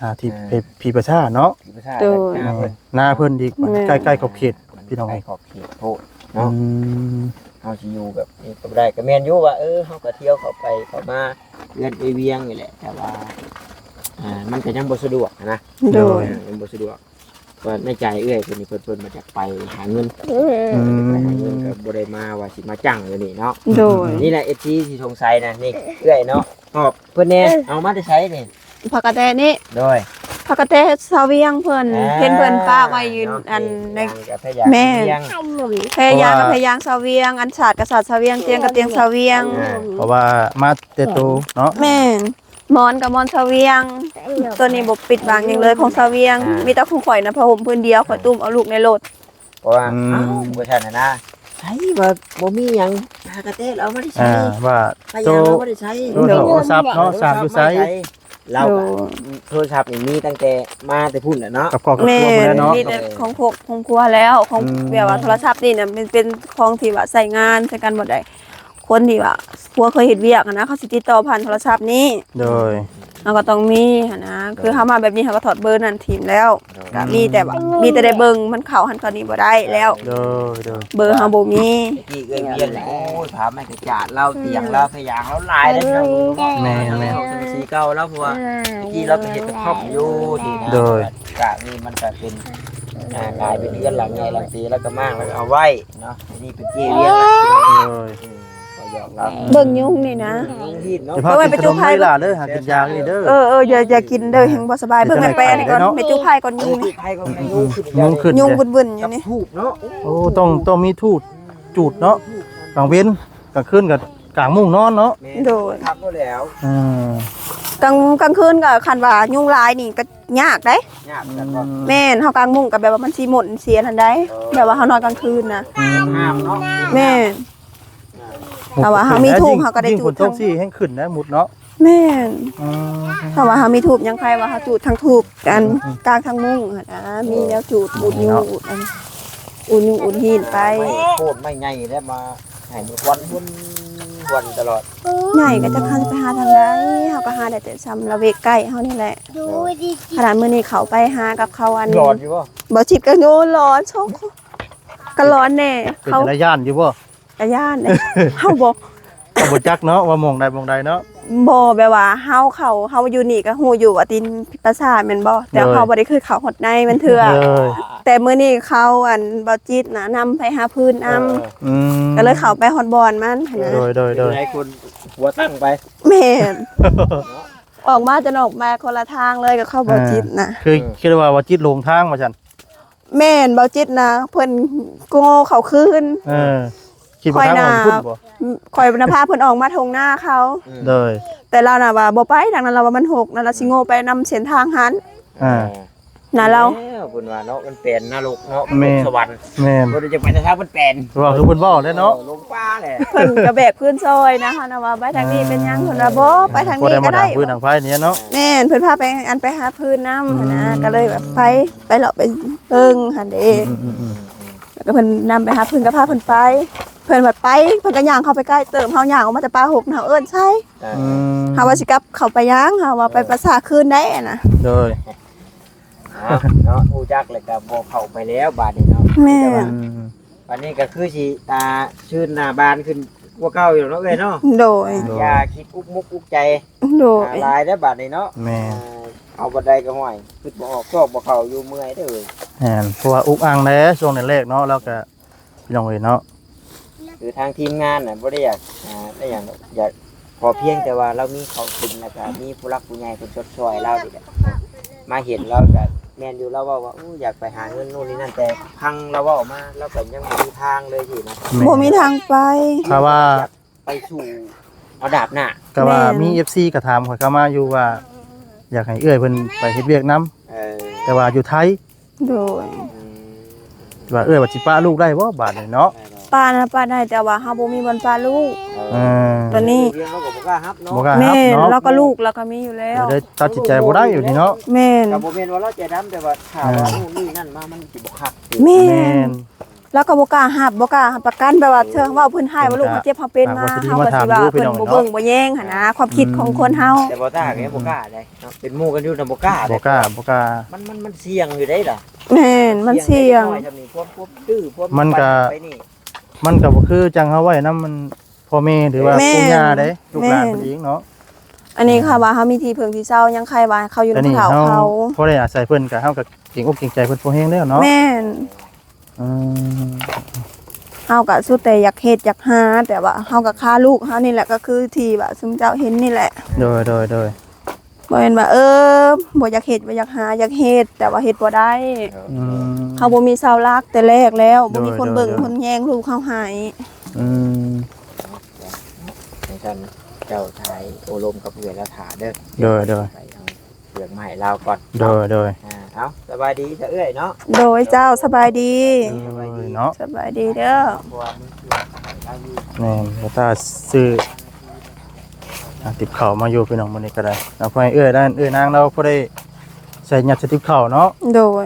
ອ່າ ທີ່ ອ່າ ຜີປະຊາເນາະ ຜີປະຊາ ໂດຍ ນາເພິ່ນ ນາເພິ່ນອີກ ແມ່ນ ໃກ້ໆຂອບເຂດ ພີ່ນ້ອງ ໃກ້ຂອບເຂດໂພດເນາະ ອືມ ເຮົາຊິຢູ່ແບບນີ້ກໍບໍ່ໄດ້ ກໍແມ່ນຢູ່ວ່າ ເອີ ເຮົາກໍທ່ຽວເຂົ້າໄປເຂົ້າມາເຮືອນເອື້ອຍວຽງນີ້ແຫຼະ ແຕ່ວ່າ ອ່າ ມັນກໍຍັງບໍ່ສະດວກນະ ໂດຍ ເອີ ຍັງບໍ່ສະດວກ ວ່າໃນໃຈເອື້ອຍເພິ່ນນີ້ ເພິ່ນ ເພິ່ນມາຈາກໄປຫາເງິນ ອືມ ໄປຫາເງິນ ກໍບໍ່ໄດ້ມາວ່າຊິມາຈັ່ງຢູ່ນີ້ເນາະ ໂດຍ ນີ້ແຫຼະ ເອັຟຊີ ທີ່ສົງໄສນະ ນີ້ເອື້ອຍເນາະ ຕອບເພິ່ນແດ່ ເອີ ເອົາມາແຕ່ໃສນີ້? ຜັກກະແຕນີ້ ໂດຍ ຜັກກະແຕຊາວວຽງເພິ່ນ ອ່າ ເຫັນເພິ່ນປະໄວ້ຢູ່ ເນາະ ອັນໃນ ແມ່ນ ແພຍາງກັບແພຍາງຊາວວຽງ ອັນສາດກະສາດຊາວວຽງ ຕຽງກະຕຽງຊາວວຽງ ອ່າ ເພາະວ່າມາແຕ່ໂຕເນາະ ແມ່ນ ໝອນກະໝອນຊາວວຽງ ໂຕນີ້ບໍ່ປິດບັງຫຍັງເລີຍ ຂອງຊາວວຽງ ອ່າ ມີແຕ່ຂອງຂ້ອຍນະ ຜ້າຫົ່ມພື້ນດຽວ ຂ້ອຍຕຸ້ມເອົາລູກໃນລົດ ເພາະວ່າ ອືມ ເອົ້າ ບໍ່ຊັ້ນນະ ໃສວ່າບໍ່ມີຫຍັງ ຫາກະແຕເອົາມາໄດ້ໃສ ອ່າ ວ່າ ພະຍາເອົາມາໄດ້ໃສ ໂທລະສັບເນາະ ສາກຢູ່ໃສ ລາວ ໂດຍ ໂທລະສັບນີ້ມີຕັ້ງແຕ່ມາແຕ່ພຸ້ນແຫຼະເນາະ ກັບຄອບກັບຄົວ ແມ່ນ ພຸ້ນແຫຼະເນາະ ມີແຕ່ຂອງຄົບຂອງຄົວແລ້ວ ຂອງ ອືມ ແບບວ່າໂທລະສັບນີ້ນະ ມັນເປັນຂອງທີ່ວ່າໃຊ້ງານໃຊ້ກັນບໍ່ໄດ້ ຄົນທີ່ວ່າບໍ່ເຄີຍເຮັດວຽກຫັ້ນນະ ເຂົາຊິຕິດຕໍ່ຜ່ານໂທລະສັບນີ້ ໂດຍ ເຮົາກໍຕ້ອງມີຫັ້ນນະ ໂດຍ ຄືເຮົາມາແບບນີ້ ເຮົາກໍຖອດເບີນັ້ນຖິ້ມແລ້ວ ໂດຍ ກໍມີແຕ່ວ່າ ອືມ ມີແຕ່ໄດ້ເບິ່ງ ມັນເຂົ້າຫັ້ນເຂົ້ານີ້ບໍ່ໄດ້ແລ້ວ ໂດຍ ໂດຍ ເບີເຮົາບໍ່ມີ ແຕ່ກີ້ເອື້ອຍວຽງນີ້ ໂອ້ຍ ຜ້າໄມ້ກະຈາດລາວ ຕຽງລາວ ພະຍາງລາວຫຼາຍເດ້ ແມ່ນໆ ເຮົາສົ່ງສັງກະສີເກົ່າລາວ ເພາະວ່າແຕ່ກີ້ລາວກໍເຮັດກະທ່ອມຢູ່ທີ່ນະ ໂດຍ ກະນີ້ມັນກະເປັນ ອ່າ ກາຍເປັນເຮືອນຫຼັງໃຫຍ່ຫຼັງໂຕ ລາວກໍມ້າງ ລາວກໍເອົາໄວ້ ເນາະ ອັນນີ້ເປັນເຈ້ວຽງ ໂດຍ ເອີ ກໍຢອກລາວ ເບິ່ງຍຸງນີ້ນະ ຍຸງຮີດເນາະ ເອົາໄວ້ໄປຈູດໄຟກ່ອນ ເດີ ຫາກິນຢານີ້ເດີ ເອີ ເອີ ຢ່າ ຢ່າກິນເດີ ແຮງບໍ່ສະບາຍ ເບິ່ງແມ່ແປ້ນີ້ກ່ອນ ແມ່ຈູດໄຟກ່ອນ ຍຸງນີ້ ຍຸງຂຶ້ນ ຍຸງຂຶ້ນ ຍຸງວຶ່ນໆຢູ່ນີ້ ໂອ້ ຕ້ອງ ຕ້ອງມີທູດຈູດເນາະ ກາງເວັນ ກາງຄືນກໍກາງມຸ້ງນອນເນາະ ໂດຍ ຄັກແລ້ວ ເອີ ກາງ ກາງຄືນກໍຄັນວ່າຍຸງຫຼາຍນີ້ກໍ ຍາກເດ້ ຍາກ ອືມ ແມ່ນ ເຮົາກາງມຸ້ງກໍແບບວ່າມັນຊິໝົນເສຍຫັ້ນໃດ ເອີ ແບບວ່າເຮົານອນກາງຄືນນະ ອືມ ງາມເນາະ ແມ່ນ ອ່າ ຖ້າວ່າເຮົາມີທູບ ເຮົາກໍໄດ້ຈູດ ຍິ່ງຝົນຕົກຊິແຮງຂຶ້ນນະ ມຸດເນາະ ແມ່ນ ອືມ ຖ້າວ່າເຮົາມີທູບ ຍັງໃຄວ່າເຮົາຈູດທັງທູບ ອັນ ອືມ ກາງທັງມຸ້ງຫັ້ນນະ ມີແນວຈູດ ອູດຍຸງ ເນາະ ອູດອັນ ອູດຍຸງອູດຮີດໄປ ໄມ້ໂຄດໄມ້ໃຫຍ່ແລ້ວມາ ໃຫ້ມັນຄວັນ ຄວັນຕະຫຼອດ ໃຫຍ່ກໍຈັກເຮົາຊິໄປຫາທາງໃດ ເຮົາກໍຫາໄດ້ແຕ່ຊ່ຳລະເວກໃກ້ເຮົານີ້ແຫຼະ ຂະໜາດມື້ນີ້ເຂົາໄປຫາກັບເຂົາ ອັນ ຫຼອນຢູ່ບໍ່? ບໍ່ຈິດກໍໂຍນຫຼອນ ໂຊກ ກໍຫຼອນແດ່ ເປັນ ເຂົາ ຈັ່ງໃດ ຢ້ານຢູ່ບໍ່? ກໍຢ້ານເດ້ ເຮົາບໍ່ ເຮົາບໍ່ຈັກເນາະວ່າໝ່ອງໃດໝ່ອງໃດເນາະ ບໍ່ ແບບວ່າເຮົາເຂົ້າ ເຮົາຢູ່ນີ້ກໍຮູ້ຢູ່ວ່າຕີນປາສາດແມ່ນບໍ່? ແຕ່ ໂດຍ ເຮົາບໍ່ໄດ້ເຄີຍເຂົ້າຮອດໃນມັນເທື່ອ ໂດຍ ແຕ່ມື້ນີ້ເຂົາ ອັນ ບໍ່ຈິດນະ ນຳໄປຫາພື້ນນຳ ເອີ ອືມ ກໍເລີຍເຂົ້າໄປຮອດບ່ອນມັນຫັ້ນນະ ໂດຍ ໂດຍ ໂດຍ ເປັນໄງ ຄົນຫົວຕັ້ງໄປ ແມ່ນ ອອກມາຈົນອອກມາຄົນລະທາງເລີຍກັບເຂົາ ອ່າ ບໍ່ຈິດນະ ຄື ເອີ ຄິດວ່າບໍ່ຈິດຫຼົງທາງວ່າຊັ້ນ ແມ່ນ ເບົາຈິດນະ ເພິ່ນໂງ່ເຂົ້າຄືນ ເອີ ຄິດວ່າທາງອອກຢູ່ພຸ້ນບໍ່? ຂ້ອຍນະ ຂ້ອຍນະພາເພິ່ນອອກມາທົ່ງນາເຂົາ ອືມ ໂດຍ ແຕ່ລາວນະວ່າບໍ່ໄປທາງນັ້ນ ລາວວ່າມັນຮົກນະ ລາວຊິໂງ່ໄປນຳເສັ້ນທາງຫັ້ນ ອ່າ ນະລາວ ແລ້ວເພິ່ນວ່າເນາະ ມັນແປນນະລົກເນາະ ແມ່ນ ມັນບໍ່ແມ່ນ ສະຫວັນ ແມ່ນ ບໍ່ໄດ້ຈະໄປແຕ່ທາງມັນແປນ ວ່າຄືເພິ່ນເວົ້າແຫຼະເນາະ ເອີ ລົງປ່າແຫຼະ ເພິ່ນກໍແບກພື້ນຊອຍນະ ເຮົານະວ່າໄປທາງນີ້ເປັນຫຍັງ ເພິ່ນວ່າບໍ່ ໄປທາງນີ້ກໍໄດ້ ບໍ່ໄດ້ມາດັງພື້ນດັງໄຟນີ້ເນາະ ແມ່ນ ເພິ່ນພາໄປ ອັນ ໄປຫາພື້ນນຳ ອືມ ຫັ້ນນະ ກໍເລີຍແບບໄປ ໄປເລາະໄປເບິ່ງຫັ້ນເດ້ ອືມໆໆ ແລ້ວກໍເພິ່ນນຳໄປຫາເພິ່ນ ກໍພາເພິ່ນໄປ ເພິ່ນວ່າໄປ ເພິ່ນກໍຍ່າງເຂົ້າໄປໃກ້ເຕີບ ເຮົາຍ່າງອອກມາແຕ່ປ່າຮົກນະ ເອີ້ນໃສ່ ອ່າ ອືມ ເຮົາວ່າຊິກັບເຂົ້າໄປຫຍັງ ເຮົາວ່າໄປ ເອີ ປະຊາຄືນໄດ້ນະ ໂດຍ ເອົາເນາະ ຮູ້ຈັກແລ້ວກໍບໍ່ເຂົ້າໄປແລ້ວບາດນີ້ເນາະ ແມ່ນ ແຕ່ວ່າ ອືມ ບາດນີ້ກໍຄືຊິ ອ່າ ຊື່ນໜ້າບານຂຶ້ນກວ່າເກົ່າຢູ່ເນາະເອື້ອຍເນາະ ໂດຍ ອ່າ ໂດຍ ຢ່າຄິດອຸກມຸກອຸກໃຈ ໂດຍ ອ່າ ຫຼາຍເດີ້ບາດນີ້ເນາະ ແມ່ນ ອ່າ ເອົາບໍ່ໄດ້ກໍຫ້ວຍ ຄິດບໍ່ອອກ ຊອກບໍ່ເຂົ້າຢູ່ ເມື່ອຍເດີ້ເອີຍ ແມ່ນ ເພາະວ່າອຸກອັ່ງແດ່ຊ່ວງແລກໆເນາະ ແລ້ວກໍ ພີ່ນ້ອງເອີຍເນາະ ຄືທາງທີມງານນະບໍ່ໄດ້ຢາກ ອ່າ ໄດ້ຫຍັງດອກ ຢາກ ຂໍພຽງແຕ່ວ່າລາວມີເຂົ້າກິນ ແລ້ວກະມີຜູ້ຫຼັກຜູ້ໃຫຍ່ເພິ່ນຊົດຊ່ອຍລາວນີ້ແຫຼະ ມາເຫັນລາວກະແມ່ນຢູ່ ລາວເວົ້າວ່າ ໂອ້ ຢາກໄປຫາເງິນໂນ່ນນີ້ນັ້ນ ແຕ່ຟັງລາວເວົ້າມາ ລາວກະຍັງບໍ່ມີທາງເລີຍຊີ້ນະ ແມ່ນ ບໍ່ມີທາງໄປ ຖ້າວ່າຢາກໄປສູ່ເອົາດາບໜ້າ ກະວ່າ ແມ່ນ ມີເອັຟຊີກະຖາມຂ້ອຍເຂົ້າມາຢູ່ວ່າ ຢາກໃຫ້ເອື້ອຍເພິ່ນໄປເຮັດວຽກນຳ ເອີ ແຕ່ວ່າຢູ່ໄທ ໂດຍ ອືມ ວ່າເອື້ອຍວ່າຊິປະລູກໄດ້ບໍ່ບາດນີ້ເນາະ ປະນະປະໄດ້ ແຕ່ວ່າເຮົາບໍ່ມີບ່ອນປະລູກ ເອີ ຕອນນີ້ ເຮົາກໍບໍ່ກ້າຮັບເນາະ ບໍ່ກ້າຮັບເນາະ ແມ່ນ ລາວກໍລູກລາວກໍມີຢູ່ແລ້ວ ກໍເລີຍຕັດສິນໃຈບໍ່ໄດ້ຢູ່ນີ້ເນາະ ແມ່ນ ກໍບໍ່ແມ່ນວ່າລາວໃຈດຳ ແຕ່ວ່າຖ້າວ່າ ອືມ ໂນ່ນນີ້ນັ້ນມາ ມັນຊິບໍ່ຄັກ ແມ່ນ ແມ່ນ ລາວກໍບໍ່ກ້າຮັບ ບໍ່ກ້າຮັບປະກັນ ແບບວ່າເທື່ອເວົ້າເພິ່ນຮ້າຍວ່າລູກເຮົາເຈັບເຮົາເປັນມາ ເຮົາກໍຊິວ່າເພິ່ນບໍ່ເບິ່ງບໍ່ແຍງຫັ້ນນະ ຄວາມຄິດຂອງຄົນເຮົາ ແຕ່ບໍ່ຕ້າກໍຍັງບໍ່ກ້າໄດ ເນາະ ເປັນໝູ່ກັນຢູ່ນະບໍ່ກ້າ ບໍ່ກ້າ ບໍ່ກ້າ ມັນ ມັນ ມັນສ່ຽງຢູ່ເດ້ລະ ແມ່ນ ມັນສ່ຽງ ສ່ຽງເດ້ເດັກນ້ອຍຊ່ຳນີ້ ຄວາມ ຄວາມດື້ ຄວາມ ມັນກະ ໄປນີ້ ມັນກະບໍ່ຄືຈັ່ງເຮົາໄວ້ນຳ ມັນ ພໍ່ແມ່ ຫຼືວ່າ ແມ່ນ ປູ່ຍ່າເດ້ ແມ່ນ ລູກຫຼານເພິ່ນເອງເນາະ ອັນນີ້ ອ່າ ຖ້າວ່າເຮົາມີທີ່ເພິ່ງທີ່ເຊົາ ຍັງໃຄ່ວ່າເຂົາຢູ່ນຳເຂົາ ເຂົາ ພໍໄດ້ອາໄສເພິ່ນ ກະເຮົາກະເກງອົກເກງໃຈເພິ່ນພໍແຮງແລ້ວເນາະ ແມ່ນ ອືມ ເຮົາກະສຸດແຕ່ຢາກເຮັດຢາກຫາ ແຕ່ວ່າເຮົາກະຄາລູກເຮົານີ້ແຫຼະ ກໍຄືທີ່ວ່າຊຸມເຈົ້າເຫັນນີ້ແຫຼະ ໂດຍ ໂດຍ ໂດຍ ບໍ່ແມ່ນວ່າ ເອີ ບໍ່ຢາກເຮັດ ບໍ່ຢາກຫາ ຢາກເຮັດ ແຕ່ວ່າເຮັດບໍ່ໄດ້ ອືມ ເຮົາບໍ່ມີເສົາຫຼັກແຕ່ແລກແລ້ວ ໂດຍ ບໍ່ມີຄົນເບິ່ງ ໂດຍ ຄົນແຍງລູກເຮົາໃຫ້ ອືມ ຈັ່ງຊັ້ນເຈົ້າຖ່າຍໂອ້ລົມກັບເອື້ອຍລາວຖ້າເດີ້ ໂດຍ ໂດຍ ໄປເອົາ ເຄື່ອງມາໃຫ້ລາວກ່ອນ ໂດຍ ໂດຍ ອ່າ ເອົາ ສະບາຍດີຊະເອື້ອຍເນາະ ໂດຍ ເຈົ້າ ສະບາຍດີ ເອີ ສະບາຍດີເນາະ ສະບາຍດີເດີ້ ເພາະວ່າມີເຄື່ອງມາໃຫ້ລາວຢູ່ ແມ່ນ ບໍ່ຕ້າຊື້ ອ່າ ຕິບເຂົ້າມາຢູ່ພີ່ນ້ອງ ມື້ນີ້ກໍໄດ້ ເອົາໄປເອື້ອຍ ເອື້ອຍນາງລາວ ພໍໄດ້ໃສ່ ຍັດໃສ່ຕິບເຂົ້າເນາະ ໂດຍ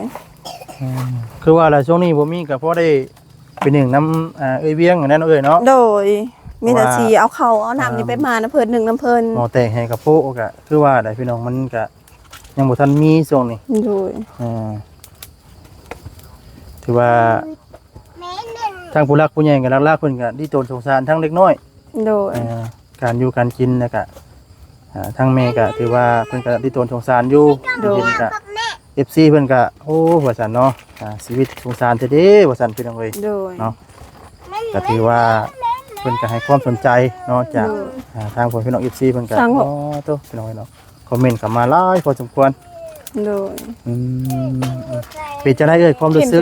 ອືມ ຄືວ່າລະ ຊ່ວງນີ້ບໍ່ມີ ກໍພໍໄດ້ ໄປໜຶ້ງນຳ ອ່າ ເອື້ອຍວຽງຫັ້ນແຫຼະເນາະ ເອື້ອຍເນາະ ໂດຍ ມີແຕ່ ເພາະວ່າ ຊິເອົາເຂົ້າເອົານ້ຳນີ້ ອ່າ ໄປໝານຳເພິ່ນ ໜຶ້ງນຳເພິ່ນ ໝໍ້ແຕກໃຫ້ກະໂປະ ກໍຄືວ່າແຫຼະພີ່ນ້ອງ ມັນກະຍັງບໍ່ທັນມີຊ່ວງນີ້ ໂດຍ ເອີ ຖືວ່າ ທາງຜູ້ຫຼັກຜູ້ໃຫຍ່ກໍຫຼັກໆ ເພິ່ນກໍດີຕົນສົງສານທັງເດັກນ້ອຍ ໂດຍ ເອີ ການຢູ່ການກິນ ແລ້ວກະ ອ່າ ທາງແມ່ກໍຖືວ່າເພິ່ນກໍດີຕົນສົງສານຢູ່ ໂດຍ ເຫັນກໍ ເອັຟຊີ ເພິ່ນກໍ ໂອ້ ວ່າຊັ້ນເນາະ ອ່າ ຊີວິດສົງສານແທ້ເດ້ ວ່າຊັ້ນພີ່ນ້ອງເອີຍ ໂດຍ ເນາະ ກໍຖືວ່າເພິ່ນກໍໃຫ້ຄວາມສົນໃຈເນາະ ຈາກ ໂດຍ ອ່າ ທາງພໍ່ແມ່ພີ່ນ້ອງ ເອັຟຊີ ເພິ່ນກໍ ອໍ ໂຕ ພີ່ນ້ອງເອີຍເນາະ ຄອມເມັນເຂົ້າມາຫຼາຍພໍສົມຄວນ ໂດຍ ອືມ ເປັນຈັ່ງໃດເອີຍ ຄວາມຮູ້ສຶກ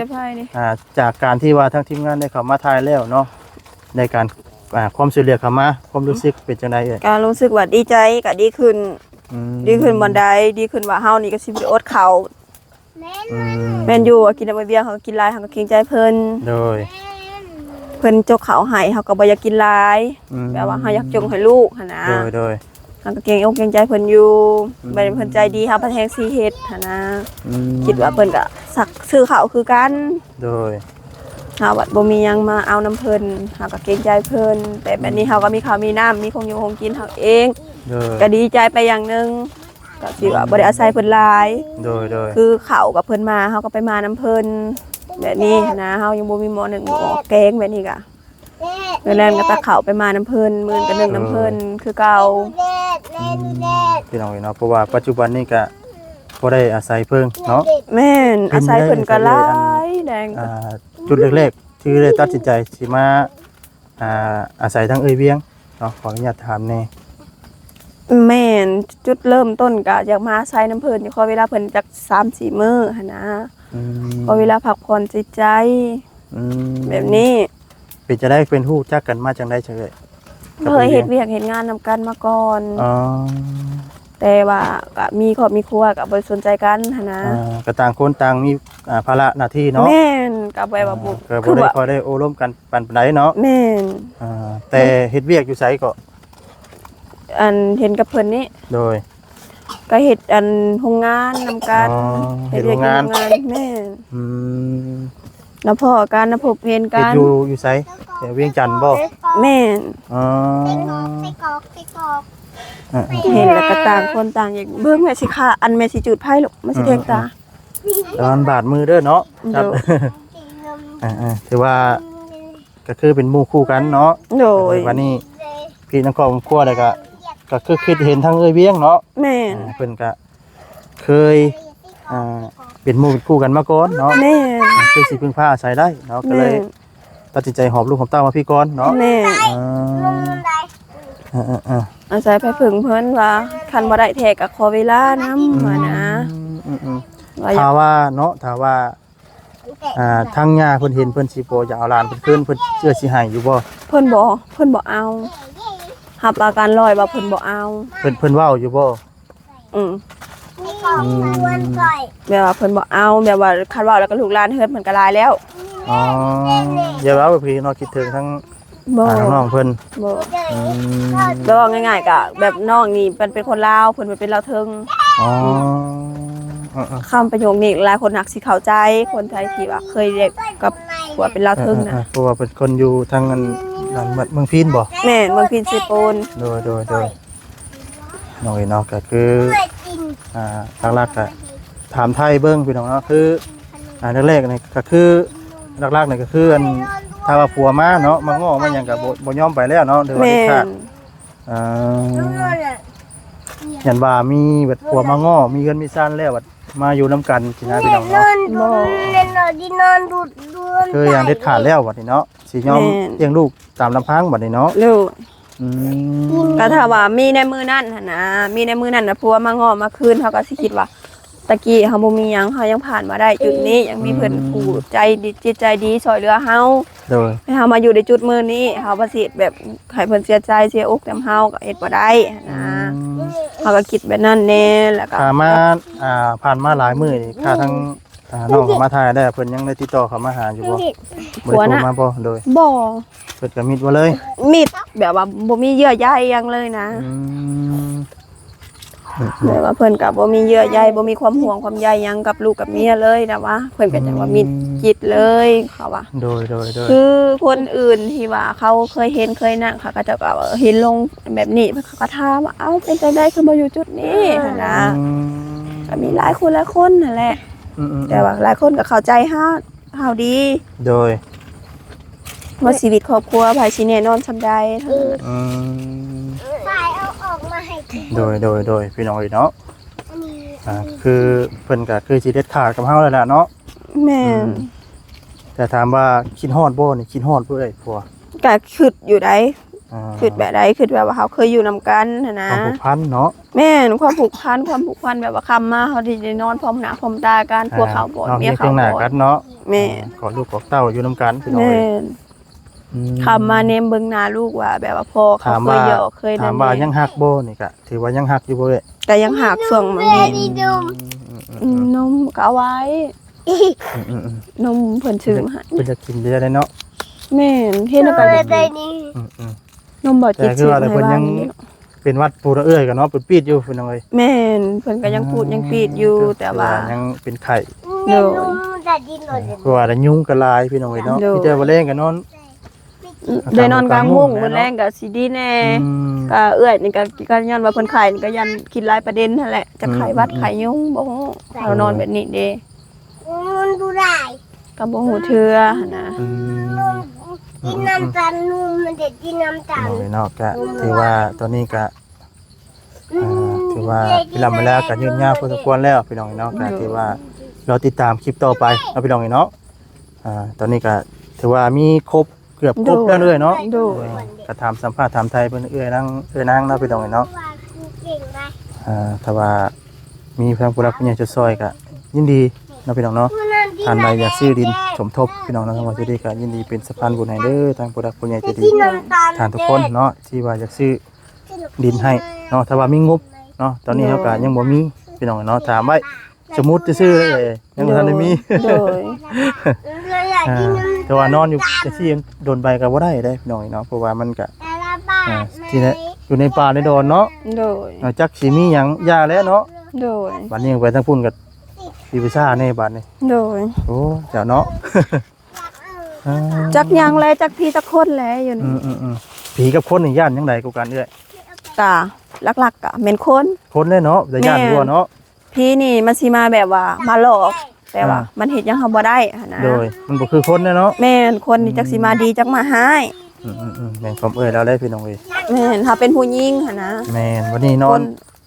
ອ່າ ຈາກການທີ່ວ່າທາງທີມງານໄດ້ເຂົ້າມາຖ່າຍແລ້ວເນາະ ໃນການ ອ່າ ຄວາມຊ່ວຍເຫຼືອເຂົ້າມາ ຄວາມຮູ້ສຶກເປັນຈັ່ງໃດເອີຍ? ກໍຮູ້ສຶກວ່າດີໃຈ ກໍດີຂຶ້ນ ອືມ ດີຂຶ້ນບ່ອນໃດ ດີຂຶ້ນວ່າເຮົານີ້ກໍຊິບໍ່ໄດ້ອົດເຂົ້າ ອືມ ແມ່ນຢູ່ວ່າກິນນຳໄອ້ວຽງ ເຮົາກໍກິນຫຼາຍ ເຮົາກໍເກງໃຈເພິ່ນ ໂດຍ ເພິ່ນຈົກເຂົ້າໃຫ້ ເຮົາກໍບໍ່ຢາກກິນຫຼາຍ ອືມ ແບບວ່າເຮົາຢາກຈົງໃຫ້ລູກຫັ້ນນະ ໂດຍ ໂດຍ ເຮົາກໍເກງອົກເກງໃຈເພິ່ນຢູ່ ອືມ ແບບເພິ່ນໃຈດີ ເຮົາພັດແຮງຊິເຮັດຫັ້ນນະ ອືມ ຄິດວ່າເພິ່ນກໍສັກ ຊື້ເຂົ້າຄືກັນ ໂດຍ ເຮົາບັດບໍ່ມີຫຍັງມາເອົານຳເພິ່ນ ເຮົາກໍເກງໃຈເພິ່ນ ແຕ່ແບບນີ້ ອືມ ເຮົາກໍມີເຂົ້າມີນ້ຳ ມີຂອງຢູ່ຂອງກິນເຮົາເອງ ໂດຍ ກໍດີໃຈໄປຢ່າງໜຶ່ງ ກໍຊິວ່າ ອືມ ບໍ່ໄດ້ອາໄສເພິ່ນຫຼາຍ ໂດຍ ໂດຍ ຄືເຂົ້າກັບເພິ່ນມາ ເຮົາກໍໄປມານຳເພິ່ນ ແບບນີ້ຫັ້ນນະ ເຮົາຍັງບໍ່ມີໝໍ້ໜຶ້ງໝໍ້ແກງ ແບບນີ້ກະ ມື້ແລງກໍຕັກເຂົ້າໄປມານຳເພິ່ນ ມື້ອື່ນກໍໜຶ້ງນຳເພິ່ນ ເອີ ຄືເກົ່າ ອືມ ພີ່ນ້ອງເອີຍເນາະ ເພາະວ່າປັດຈຸບັນນີ້ກໍບໍ່ໄດ້ອາໄສເພິ່ນເນາະ ແມ່ນ ອາໄສເພິ່ນກໍຫຼາຍແດງ ອ່າ ຈຸດແລກໆ ທີ່ໄດ້ຕັດສິນໃຈຊິມາ ອ່າ ອາໄສທາງເອື້ອຍວຽງເນາະ ຂໍອະນຸຍາດຖາມແດ່ ແມ່ນ ຈຸດເລີ່ມຕົ້ນກໍຢາກມາອາໄສນຳເພິ່ນ ຂໍເວລາເພິ່ນຈັກສາມສີ່ມື້ຫັ້ນນະ ອືມ ຂໍເວລາພັກຜ່ອນຈິດໃຈ ອືມ ແບບນີ້ ເປັນຈັ່ງໃດ ເປັນຮູ້ຈັກກັນມາຈັ່ງໃດຊະເອື້ອຍ? ເຄີຍເຮັດວຽກເຮັດງານນຳກັນມາກ່ອນ ອໍ ແຕ່ວ່າກໍມີຄອບມີຄົວ ກໍບໍ່ໄດ້ສົນໃຈກັນຫັ້ນນະ ອ່າ ກໍຕ່າງຄົນຕ່າງມີ ອ່າ ພາລະໜ້າທີ່ເນາະ ແມ່ນ ກໍແບບວ່າ ອ່າ ບໍ່ ກໍບໍ່ໄດ້ຄ່ອຍໄດ້ໂອ້ລົມກັນປານໃດເນາະ ແມ່ນ ອ່າ ແຕ່ເຮັດວຽກຢູ່ໃສເກາະ? ອັນເຮັດກັບເພິ່ນນີ້ ໂດຍ ກໍເຮັດອັນໂຮງງານນຳກັນ ອໍ ເຮັດວຽກຢູ່ໂຮງງານ ເຮັດໂຮງງານ ແມ່ນ ອືມ ລະພໍ້ກັນ ລະພົບເຫັນກັນ ເຮັດຢູ່ ຢູ່ໃສ? ແຖວວຽງຈັນບໍ່? ແມ່ນ. ອໍ ເຫັນແລ້ວກໍຕ່າງຄົນຕ່າງແຍກ. ເບິ່ງແມ່ຊິຂ້າ ອັນແມ່ຊິຈູດໄຟລູກ ແມ່ຊິແທງຕາ. ລະວັງບາດມືເດີເນາະ. ໂດຍ. ເອີໆ ຖືວ່າ ກໍຄືເປັນໝູ່ຄູ່ກັນເນາະ. ໂດຍ. ບັດນີ້ ພີ່ນ້ອງຄອບຄົວ ແລ້ວກໍ ກໍຄືຄິດເຫັນທາງເອື້ອຍວຽງເນາະ. ແມ່ນ. ເພິ່ນກໍເຄີຍ ອ່າ ເປັນໝູ່ເປັນຄູ່ກັນມາກ່ອນເນາະ. ແມ່ນ. ຄືຊິເພິ່ງພາອາໄສໄດ້ເນາະ ກໍເລີຍ ແມ່ນ ຕັດສິນໃຈຫອບລູກຫອບເຕົ້າມາພີ້ກ່ອນເນາະ. ແມ່ນ. ເອີ ອາໄສໄປເພິ່ງເພິ່ນວ່າ ຄັນບໍ່ໄດ້ແທ້ກໍຂໍເວລານຳ ອືມ ວ່ານະ. ອືມໆ ວ່າ ຖ້າວ່າເນາະ ຖ້າວ່າ ອ່າ ທາງຍ່າເພິ່ນເຫັນ ເພິ່ນຊິບໍ່ຢາກເອົາຫຼານເພິ່ນຄືນ ເພິ່ນເຊື່ອຊິໃຫ້ຢູ່ບໍ່? ເພິ່ນບໍ່ ເພິ່ນບໍ່ເອົາ ຮັບປະກັນຮ້ອຍວ່າເພິ່ນບໍ່ເອົາ. ເພິ່ນ ເພິ່ນເວົ້າຢູ່ບໍ່? ອືມ ອືມ ແບບວ່າເພິ່ນບໍ່ເອົາ ແບບວ່າຄັນເວົ້າແລ້ວກໍລູກຫຼານເຮືອນເພິ່ນກໍຫຼາຍແລ້ວ. ອໍ ຢ່າເວົ້າ ພີ່ນ້ອງຄິດເຖິງທາງ ບໍ່ ອ່າ ນ້ອງເພິ່ນ ບໍ່. ອືມ ແບບວ່າງ່າຍໆ ກໍແບບນ້ອງນີ້ເພິ່ນເປັນຄົນລາວ ເພິ່ນເປັນລາວເທິງ. ອໍ ເອີໆ ຄຳປະໂຫຍກນີ້ຫຼາຍຄົນມັກຊິເຂົ້າໃຈ ຄົນໄທທີ່ວ່າເຄີຍໄດ້ກັບຜົວເປັນລາວເທິງນະ. ເອີໆ ເພາະວ່າເປັນຄົນຢູ່ທາງອັນ ເມືອງພີນບໍ່? ແມ່ນ ເມືອງພີນເຊໂປນ. ໂດຍໆໆ ນ້ອງເອີຍເນາະ ກໍຄື ອ່າ ຫຼັກໆ ກໍຖາມໄທເບິ່ງພີ່ນ້ອງເນາະ ຄື ອ່າ ແລກໆ ນີ້ກໍຄື ຫຼັກໆ ນີ້ກໍຄື ອັນ ຖ້າວ່າຜົວມາເນາະ ມາງໍ້ມາຫຍັງກໍບໍ່ ບໍ່ຍອມໄປແລ້ວເນາະ ຫຼືວ່າເດັດຂາດ. ເອີ ຢ້ານວ່າມີແບບຜົວມາງໍ້ ມີເຮືອນມີຊານແລ້ວ ບັດມາຢູ່ນຳກັນຊີ້ນະ ພີ່ນ້ອງເນາະ. ບໍ່ ຄືຢ່າງເດັດຂາດແລ້ວບັດນີ້ເນາະ ຊິຍອມ ແມ່ນ ລ້ຽງລູກຕາມລຳພັງບັດນີ້ເນາະ. ໂດຍ. ອືມ ກໍຖ້າວ່າມີໃນມື້ນັ້ນຫັ້ນນະ ມີໃນມື້ນັ້ນນະ ຜົວມາງໍ້ມາຄືນ ເຮົາກໍຊິຄິດວ່າ ຕະກີ້ເຮົາບໍ່ມີຫຍັງ ເຮົາຍັງຜ່ານມາໄດ້ຈຸດນີ້ ຍັງມີເພິ່ນ ອືມ ຜູ້ໃຈດີ ຈິດໃຈດີຊ່ອຍເຫຼືອເຮົາ. ໂດຍ. ໃຫ້ເຮົາມາຢູ່ໃນຈຸດມື້ນີ້ ເຮົາບໍ່ຊິແບບໃຫ້ເພິ່ນເສຍໃຈເສຍອົກນຳເຮົາ ກໍເຮັດບໍ່ໄດ້ຫັ້ນນະ. ອືມ ເຮົາກໍຄິດແບບນັ້ນແດ່ ແລ້ວກໍ ຖ້າມາ ອ່າ ຜ່ານມາຫຼາຍມື້ນີ້ ຖ້າທາງ ອ່າ ນ້ອງເຂົ້າມາຖ່າຍແລ້ວ ເພິ່ນຍັງໄດ້ຕິດຕໍ່ເຂົ້າມາຫາຢູ່ບໍ່? ບໍ່ໄດ້ໂທມາບໍ່? ໂດຍ. ບໍ່. ເພິ່ນກໍມິດບໍ່ເລີຍ? ມິດ ແບບວ່າບໍ່ມີເຍື່ອໃຍຫຍັງເລີຍນະ. ອືມ ແບບວ່າເພິ່ນກໍບໍ່ມີເຍື່ອໃຍ ບໍ່ມີຄວາມຫ່ວງຄວາມໃຍຫຍັງກັບລູກກັບເມຍເລີຍນະ ວ່າເພິ່ນກໍຈັ່ງວ່າມິດ ອືມ ຈິດເລີຍ ເຂົາວ່າ. ໂດຍໆໆ ຄືຄົນອື່ນທີ່ວ່າເຂົາເຄີຍເຫັນເຄີຍນັ້ນ ເຂົາກໍເຈົ້າກໍເຫັນລົງແບບນີ້ ເຂົາກໍຖາມວ່າ ເອົ້າ ເປັນຈັ່ງໃດຄືມາຢູ່ຈຸດນີ້ ຫັ້ນນະ. ອືມ ກໍມີຫຼາຍຄົນຫຼາຍຄົນຫັ້ນແຫຼະ. ອືມໆໆ ແຕ່ວ່າຫຼາຍຄົນກໍເຂົ້າໃຈເຮົາ ເຮົາດີ. ໂດຍ. ວ່າຊີວິດຄອບຄົວໃຜຊິແນ່ນອນສ່ຳໃດ. ອືມ ໂດຍໆໆ ພີ່ນ້ອງເອີຍເນາະ. ອ່າ ຄືເພິ່ນກໍຄືຊິເດັດຂາດກັບເຮົາແລ້ວລະເນາະ. ແມ່ນ. ອືມ ແຕ່ຖາມວ່າຄິດຮອດບໍ່ນີ້ ຄິດຮອດບໍ່ເອີຍຜົວ? ກໍຄິດຢູ່ໃດ໋. ອ່າ ຄິດແບບໃດ? ຄິດແບບວ່າເຮົາເຄີຍຢູ່ນຳກັນຫັ້ນນະ ຄວາມຜູກພັນເນາະ. ແມ່ນ ຄວາມຜູກພັນ ຄວາມຜູກພັນແບບວ່າຄ່ຳມາເຮົາໄດ້ນອນພ້ອມໜ້າພ້ອມຕາກັນ ອ່າ ຜົວເຂົ້າບ່ອນ ເນາະ ເມຍເຂົ້າບ່ອນ ເຮັດວຽກນຳກັນເນາະ. ແມ່ນ ອ່າ ກອດລູກກອດເຕົ້າຢູ່ນຳກັນພີ່ນ້ອງເອີຍ. ແມ່ນ. ອືມ ຄ່ຳມາແນມເບິ່ງໜ້າລູກວ່າແບບວ່າພໍ່ເຂົາເຄີຍຢອກເຄີຍນັ້ນ. ຖາມວ່າຍັງຮັກບໍ່ນີ້ ກະຖືວ່າຍັງຮັກຢູ່ບໍ່ເອີຍ? ກະຍັງຮັກຊ່ວງນີ້. ອືມ ອືມ ອືມ ອືມ ອືມ ນົມກໍເອົາໄວ້. ອືມໆໆ ນົມເພິ່ນຊື້ມາໃຫ້ ເພິ່ນຢາກກິນເລີຍເນາະ. ແມ່ນ ເຫັນແລ້ວກໍຢາກກິນ. ອືມໆ ນົມບໍ່ຈິດຊື້ມາໃຫ້ວ່ານີ້ເນາະ. ເປັນຫວັດປູດເອື້ອຍກໍເນາະ ເປັນປີດຢູ່ພີ່ນ້ອງເອີຍ. ແມ່ນ ເພິ່ນກໍຍັງປູດຍັງປີດຢູ່ ອ່າ ແຕ່ວ່າຍັງເປັນໄຂ້. ໂດຍ. ຄືວ່າລະຍຸງກໍຫຼາຍພີ່ນ້ອງເອີຍເນາະ. ໂດຍ. ມີແຕ່ວ່າແລງກໍນອນ ອືມ ໄດ້ນອນກາງມຸ້ງ ກາງມຸ້ງ ມື້ແລງກໍຊິດີແດ່. ອືມ ກໍເອື້ອຍນີ້ກໍ ກໍຍ້ອນວ່າເພິ່ນໄຂ້ນີ້ ກໍຢ້ານຄິດຫຼາຍປະເດັນຫັ້ນແຫຼະ ຈະໄຂ້ຫວັດ ອືມໆໆ ໄຂ້ຍຸງ ບໍ່ຮູ້. ເຮົານອນແບບນີ້ເດ້ ມັນບໍ່ໄດ້ ກໍບໍ່ຮູ້ເທື່ອຫັ້ນນະ. ອືມ ກິນນ້ຳຕານນົມ ມັນຈະກິນນ້ຳຕານ. ໂດຍເນາະ ກະຖືວ່າຕອນນີ້ກະ ອ່າ ຖືວ່າເວລາມາແລ້ວກໍຍືດຍາວພໍສົມຄວນແລ້ວພີ່ນ້ອງເນາະ. ໂດຍ. ກໍຖືວ່າລໍຕິດຕາມຄລິບຕໍ່ໄປເນາະພີ່ນ້ອງເນາະ. ອ່າ ຕອນນີ້ກໍຖືວ່າມີຄົບ ເກືອບຄົບແລ້ວເນາະ. ໂດຍ. ອ່າ ກໍຖາມສຳພາດຖາມໄທເພິ່ນເອື້ອຍນາງ ເອື້ອຍນາງເນາະພີ່ນ້ອງເນາະ. ອ່າ ຖ້າວ່າມີທາງຜູ້ຫຼັກຜູ້ໃຫຍ່ຊ່ອຍກໍຍິນດີເນາະພີ່ນ້ອງເນາະ. ທ່ານໃດຢາກຊື້ດິນສົມທົບພີ່ນ້ອງເນາະ ທາງບ່າວເຈດີກໍຍິນດີເປັນສະພານບຸນໃຫ້ເດີ ທາງຜູ້ຫຼັກຜູ້ໃຫຍ່ໃຈດີ ທ່ານທຸກຄົນເນາະ ທີ່ວ່າຢາກຊື້ ດິນໃຫ້ເນາະ ຖ້າວ່າມີງົບເນາະ. ຕອນນີ້ເຮົາກໍຍັງບໍ່ມີພີ່ນ້ອງເນາະ ຖາມໄວ້ ສົມມຸດຊື່ໆ ຍັງບໍ່ທັນໄດ້ມີ. ໂດຍ. ອ່າ ແຕ່ວ່ານອນຢູ່ຈັ່ງຊີ້ດົນໄປກໍບໍ່ໄດ້ເດ້ພີ່ນ້ອງເນາະ ເພາະວ່າມັນກໍ ອ່າ ທີ່ໃນ ຢູ່ໃນປ່າໃນດອນເນາະ. ໂດຍ. ນອກຈາກຊິມີຫຍັງຢ່າແລ້ວເນາະ. ໂດຍ. ບັດນີ້ໄປທາງພຸ້ນກໍ ມີວິຊາແດ່ບາດນີ້. ໂດຍ. ໂອ້ ເຈົ້າເນາະ. ຈັກຫຍັງແລ ຈັກຜີຈັກຄົນແລຢູ່ນີ້. ອືມໆໆ ຜີກັບຄົນນີ້ຢ້ານຫຍັງໃດກວ່າກັນເອື້ອຍ? ກະຫຼັກໆກະແມ່ນຄົນ. ຄົນແຫຼະເນາະ ແຕ່ຢ້ານ ແມ່ນ ກົວເນາະ. ຜີນີ້ມັນຊິມາແບບວ່າມາຫຼອກ ແຕ່ວ່າ ອ່າ ມັນເຮັດຫຍັງເຮົາບໍ່ໄດ້ຫັ້ນນະ. ໂດຍ ມັນບໍ່ຄືຄົນແຫຼະເນາະ. ແມ່ນ ຄົນນີ້ ອືມ ຈັກຊິມາດີຈັກມາຮ້າຍ. ອືມໆໆ ແມ່ນຄວາມເອື້ອຍລາວເດ້ພີ່ນ້ອງເອີຍ. ແມ່ນ ເຮົາເປັນຜູ້ຍິງຫັ້ນນະ. ແມ່ນ ບັດນີ້ນອນ ຄົນ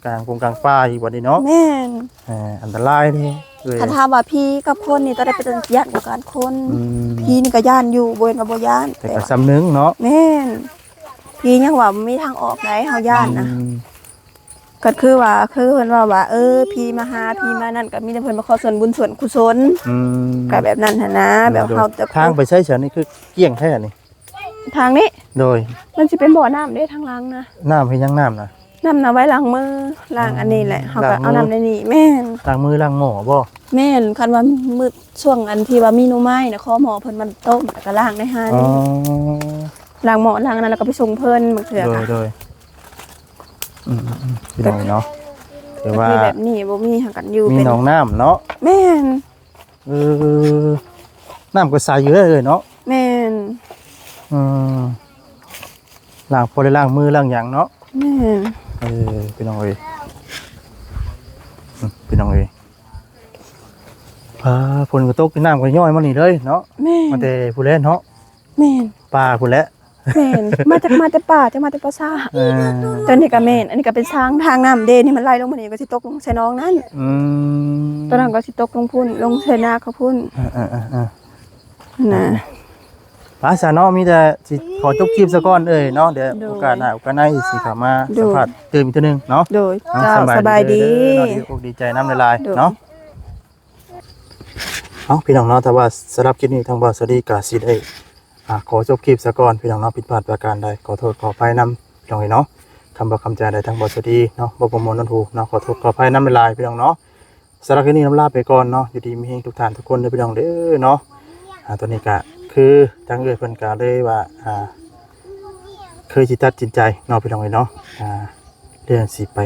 ກາງກົງກາງປ່າອີກບັດນີ້ເນາະ. ແມ່ນ ເອີ ອັນຕະລາຍເດ້ເອື້ອຍ. ຄັນຖາມວ່າຜີກັບຄົນນີ້ ໂຕໃດເປັນຕາຢ້ານກວ່າກັນ? ຄົນ. ອືມ ຜີນີ້ກໍຢ້ານຢູ່ ບໍ່ແມ່ນວ່າບໍ່ຢ້ານ ແຕ່ ແຕ່ກໍ ວ່າສ່ຳໜຶ່ງເນາະ. ແມ່ນ ຜີຍັງວ່າບໍ່ມີທາງອອກໃດ ເຮົາຢ້ານນະ. ອືມ ກໍຄືວ່າ ຄືເພິ່ນເວົ້າວ່າ ເອີ ຜີມາຫາ ຜີມານັ້ນ ກໍມີແຕ່ເພິ່ນມາຂໍສ່ວນບຸນສ່ວນກຸສົນ. ອືມ ກໍແບບນັ້ນຫັ້ນນະ. ແບບ ໂດຍ ເຮົາຈະ ທາງໄປໃສຊັ້ນນີ້ ຄືກ້ຽງແທ້ນີ້? ທາງນີ້ ໂດຍ ມັນຊິເປັນບໍ່ນ້ຳເດ້ທາງຫຼັງນະ. ນ້ຳເຮັດຫຍັງນ້ຳນະ? ນ້ຳນະໄວ້ລ້າງມື ລ້າງອັນນີ້ແຫຼະ. ອືມ ເຮົາກໍເອົານ້ຳໃນນີ້. ລ້າງມື ແມ່ນ ລ້າງມືລ້າງໝໍ້ບໍ່? ແມ່ນ ຄັນວ່າມື້ຊ່ວງອັນທີ່ວ່າມີໜໍ່ໄມ້ນະ ຂໍໝໍ້ເພິ່ນມາຕົ້ມ ແລ້ວກໍລ້າງໃນຫັ້ນ. ອໍ ລ້າງໝໍ້ລ້າງອັນນັ້ນ ແລ້ວກໍໄປສົ່ງເພິ່ນບາງເທື່ອ. ໂດຍ ກໍ ໂດຍ ອືມໆໆ ພີ່ນ້ອງເນາະ ແຕ່ວ່າ ແບບນີ້ບໍ່ມີຫາກັນຢູ່ ມີ ເປັນ ໜອງນ້ຳເນາະ. ແມ່ນ ເອີ ນ້ຳກໍໃສຢູ່ເດ້ເນາະ. ແມ່ນ ອືມ ລ້າງ ພໍໄດ້ລ້າງມືລ້າງຫຍັງເນາະ. ແມ່ນ ເອີ ພີ່ນ້ອງເອີຍ ອືມ ພີ່ນ້ອງເອີຍ ອ່າ ຝົນກໍຕົກ ນ້ຳກໍຍ້ອຍມານີ້ເລີຍເນາະ. ແມ່ນ ມາແຕ່ພຸ້ນແຫຼະເນາະ. ແມ່ນ ປ່າພຸ້ນແຫຼະ. ແມ່ນ ມາຈາກ ມາແຕ່ປ່າ ຈາກມາແຕ່ປ່າຊ້າ. ເອີ ຕົວນີ້ກໍແມ່ນ ອັນນີ້ກໍເປັນຊາງທາງນ້ຳເດ້ ນີ້ມັນໄຫຼລົງມານີ້ ກໍຊິຕົກລົງໃສ່ໜອງນັ້ນ. ອືມ ຕົວນັ້ນກໍຊິຕົກລົງພຸ້ນ ລົງໃສ່ນາເຂົາພຸ້ນ. ເອີໆໆໆ ນະ ໄປຊະເນາະ ມີແຕ່ຊິຂໍຈົບຄລິບຊະກ່ອນເອີຍເນາະ. ດຽວ ໂດຍ ໂອກາດໜ້າໂອກາດໃນຊິເຂົ້າມາ ໂດຍ ສຳພາດຕື່ມອີກເທື່ອໜຶ່ງເນາະ. ໂດຍ ເນາະ ເຈົ້າ ສະບາຍ ສະບາຍດີ ດີເດີເນາະ ດີ ດີອົກດີໃຈນຳຫຼາຍໆ ໂດຍ ເນາະ. ເອົ້າ ພີ່ນ້ອງເນາະ ຖ້າວ່າສຳລັບຄລິບນີ້ທາງບ່າວສາລີກໍຊິໄດ້ ອ່າ ຂໍຈົບຄລິບຊະກ່ອນພີ່ນ້ອງເນາະ. ຜິດພາດປະການໃດ ຂໍໂທດຂໍອະໄພນຳພີ່ນ້ອງເອີຍເນາະ. ຄຳເວົ້າຄຳຈາໃດທາງບ່າວສາລີເນາະ ບໍ່ ບໍ່ມ່ວນຫົວເນາະ ຂໍໂທດຂໍອະໄພນຳຫຼາຍໆ ພີ່ນ້ອງເນາະ. ສຳລັບຄລິບນີ້ລຳລາໄປກ່ອນເນາະ. ຢູ່ດີມີແຮງທຸກທ່ານທຸກຄົນເດີພີ່ນ້ອງເດີເນາະ. ອ່າ ຕອນນີ້ກະຄືທາງເອື້ອຍເພິ່ນກະເລີຍວ່າ ອ່າ ຄືຊິຕັດສິນໃຈເນາະ ພີ່ນ້ອງເອີຍເນາະ. ອ່າ ເລື່ອງຊິໄປ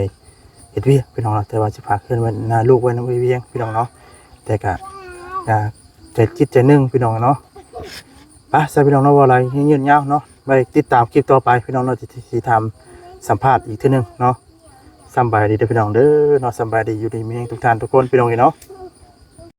ເຮັດວຽກພີ່ນ້ອງເນາະ ແຕ່ວ່າຊິຝາກເຮືອນໄວ້ນຳ ລູກໄວ້ນຳເອື້ອຍວຽງພີ່ນ້ອງເນາະ. ແຕ່ກະ ອ່າ ໃຈຈິດໃຈໜຶ່ງພີ່ນ້ອງເນາະ. ໄປຊະພີ່ນ້ອງເນາະ ເວົ້າຫຼາຍຍືດຍາວເນາະ. ໄວ້ຕິດຕາມຄລິບຕໍ່ໄປພີ່ນ້ອງເນາະ ທີ່ ທີ່ ທີ່ຖາມສຳພາດອີກເທື່ອໜຶ່ງເນາະ. ສຳບາຍດີເດີພີ່ນ້ອງເດີເນາະ. ສຳບາຍດີ ຢູ່ດີມີແຮງທຸກທ່ານທຸກຄົນພີ່ນ້ອງເອີຍເນາະ.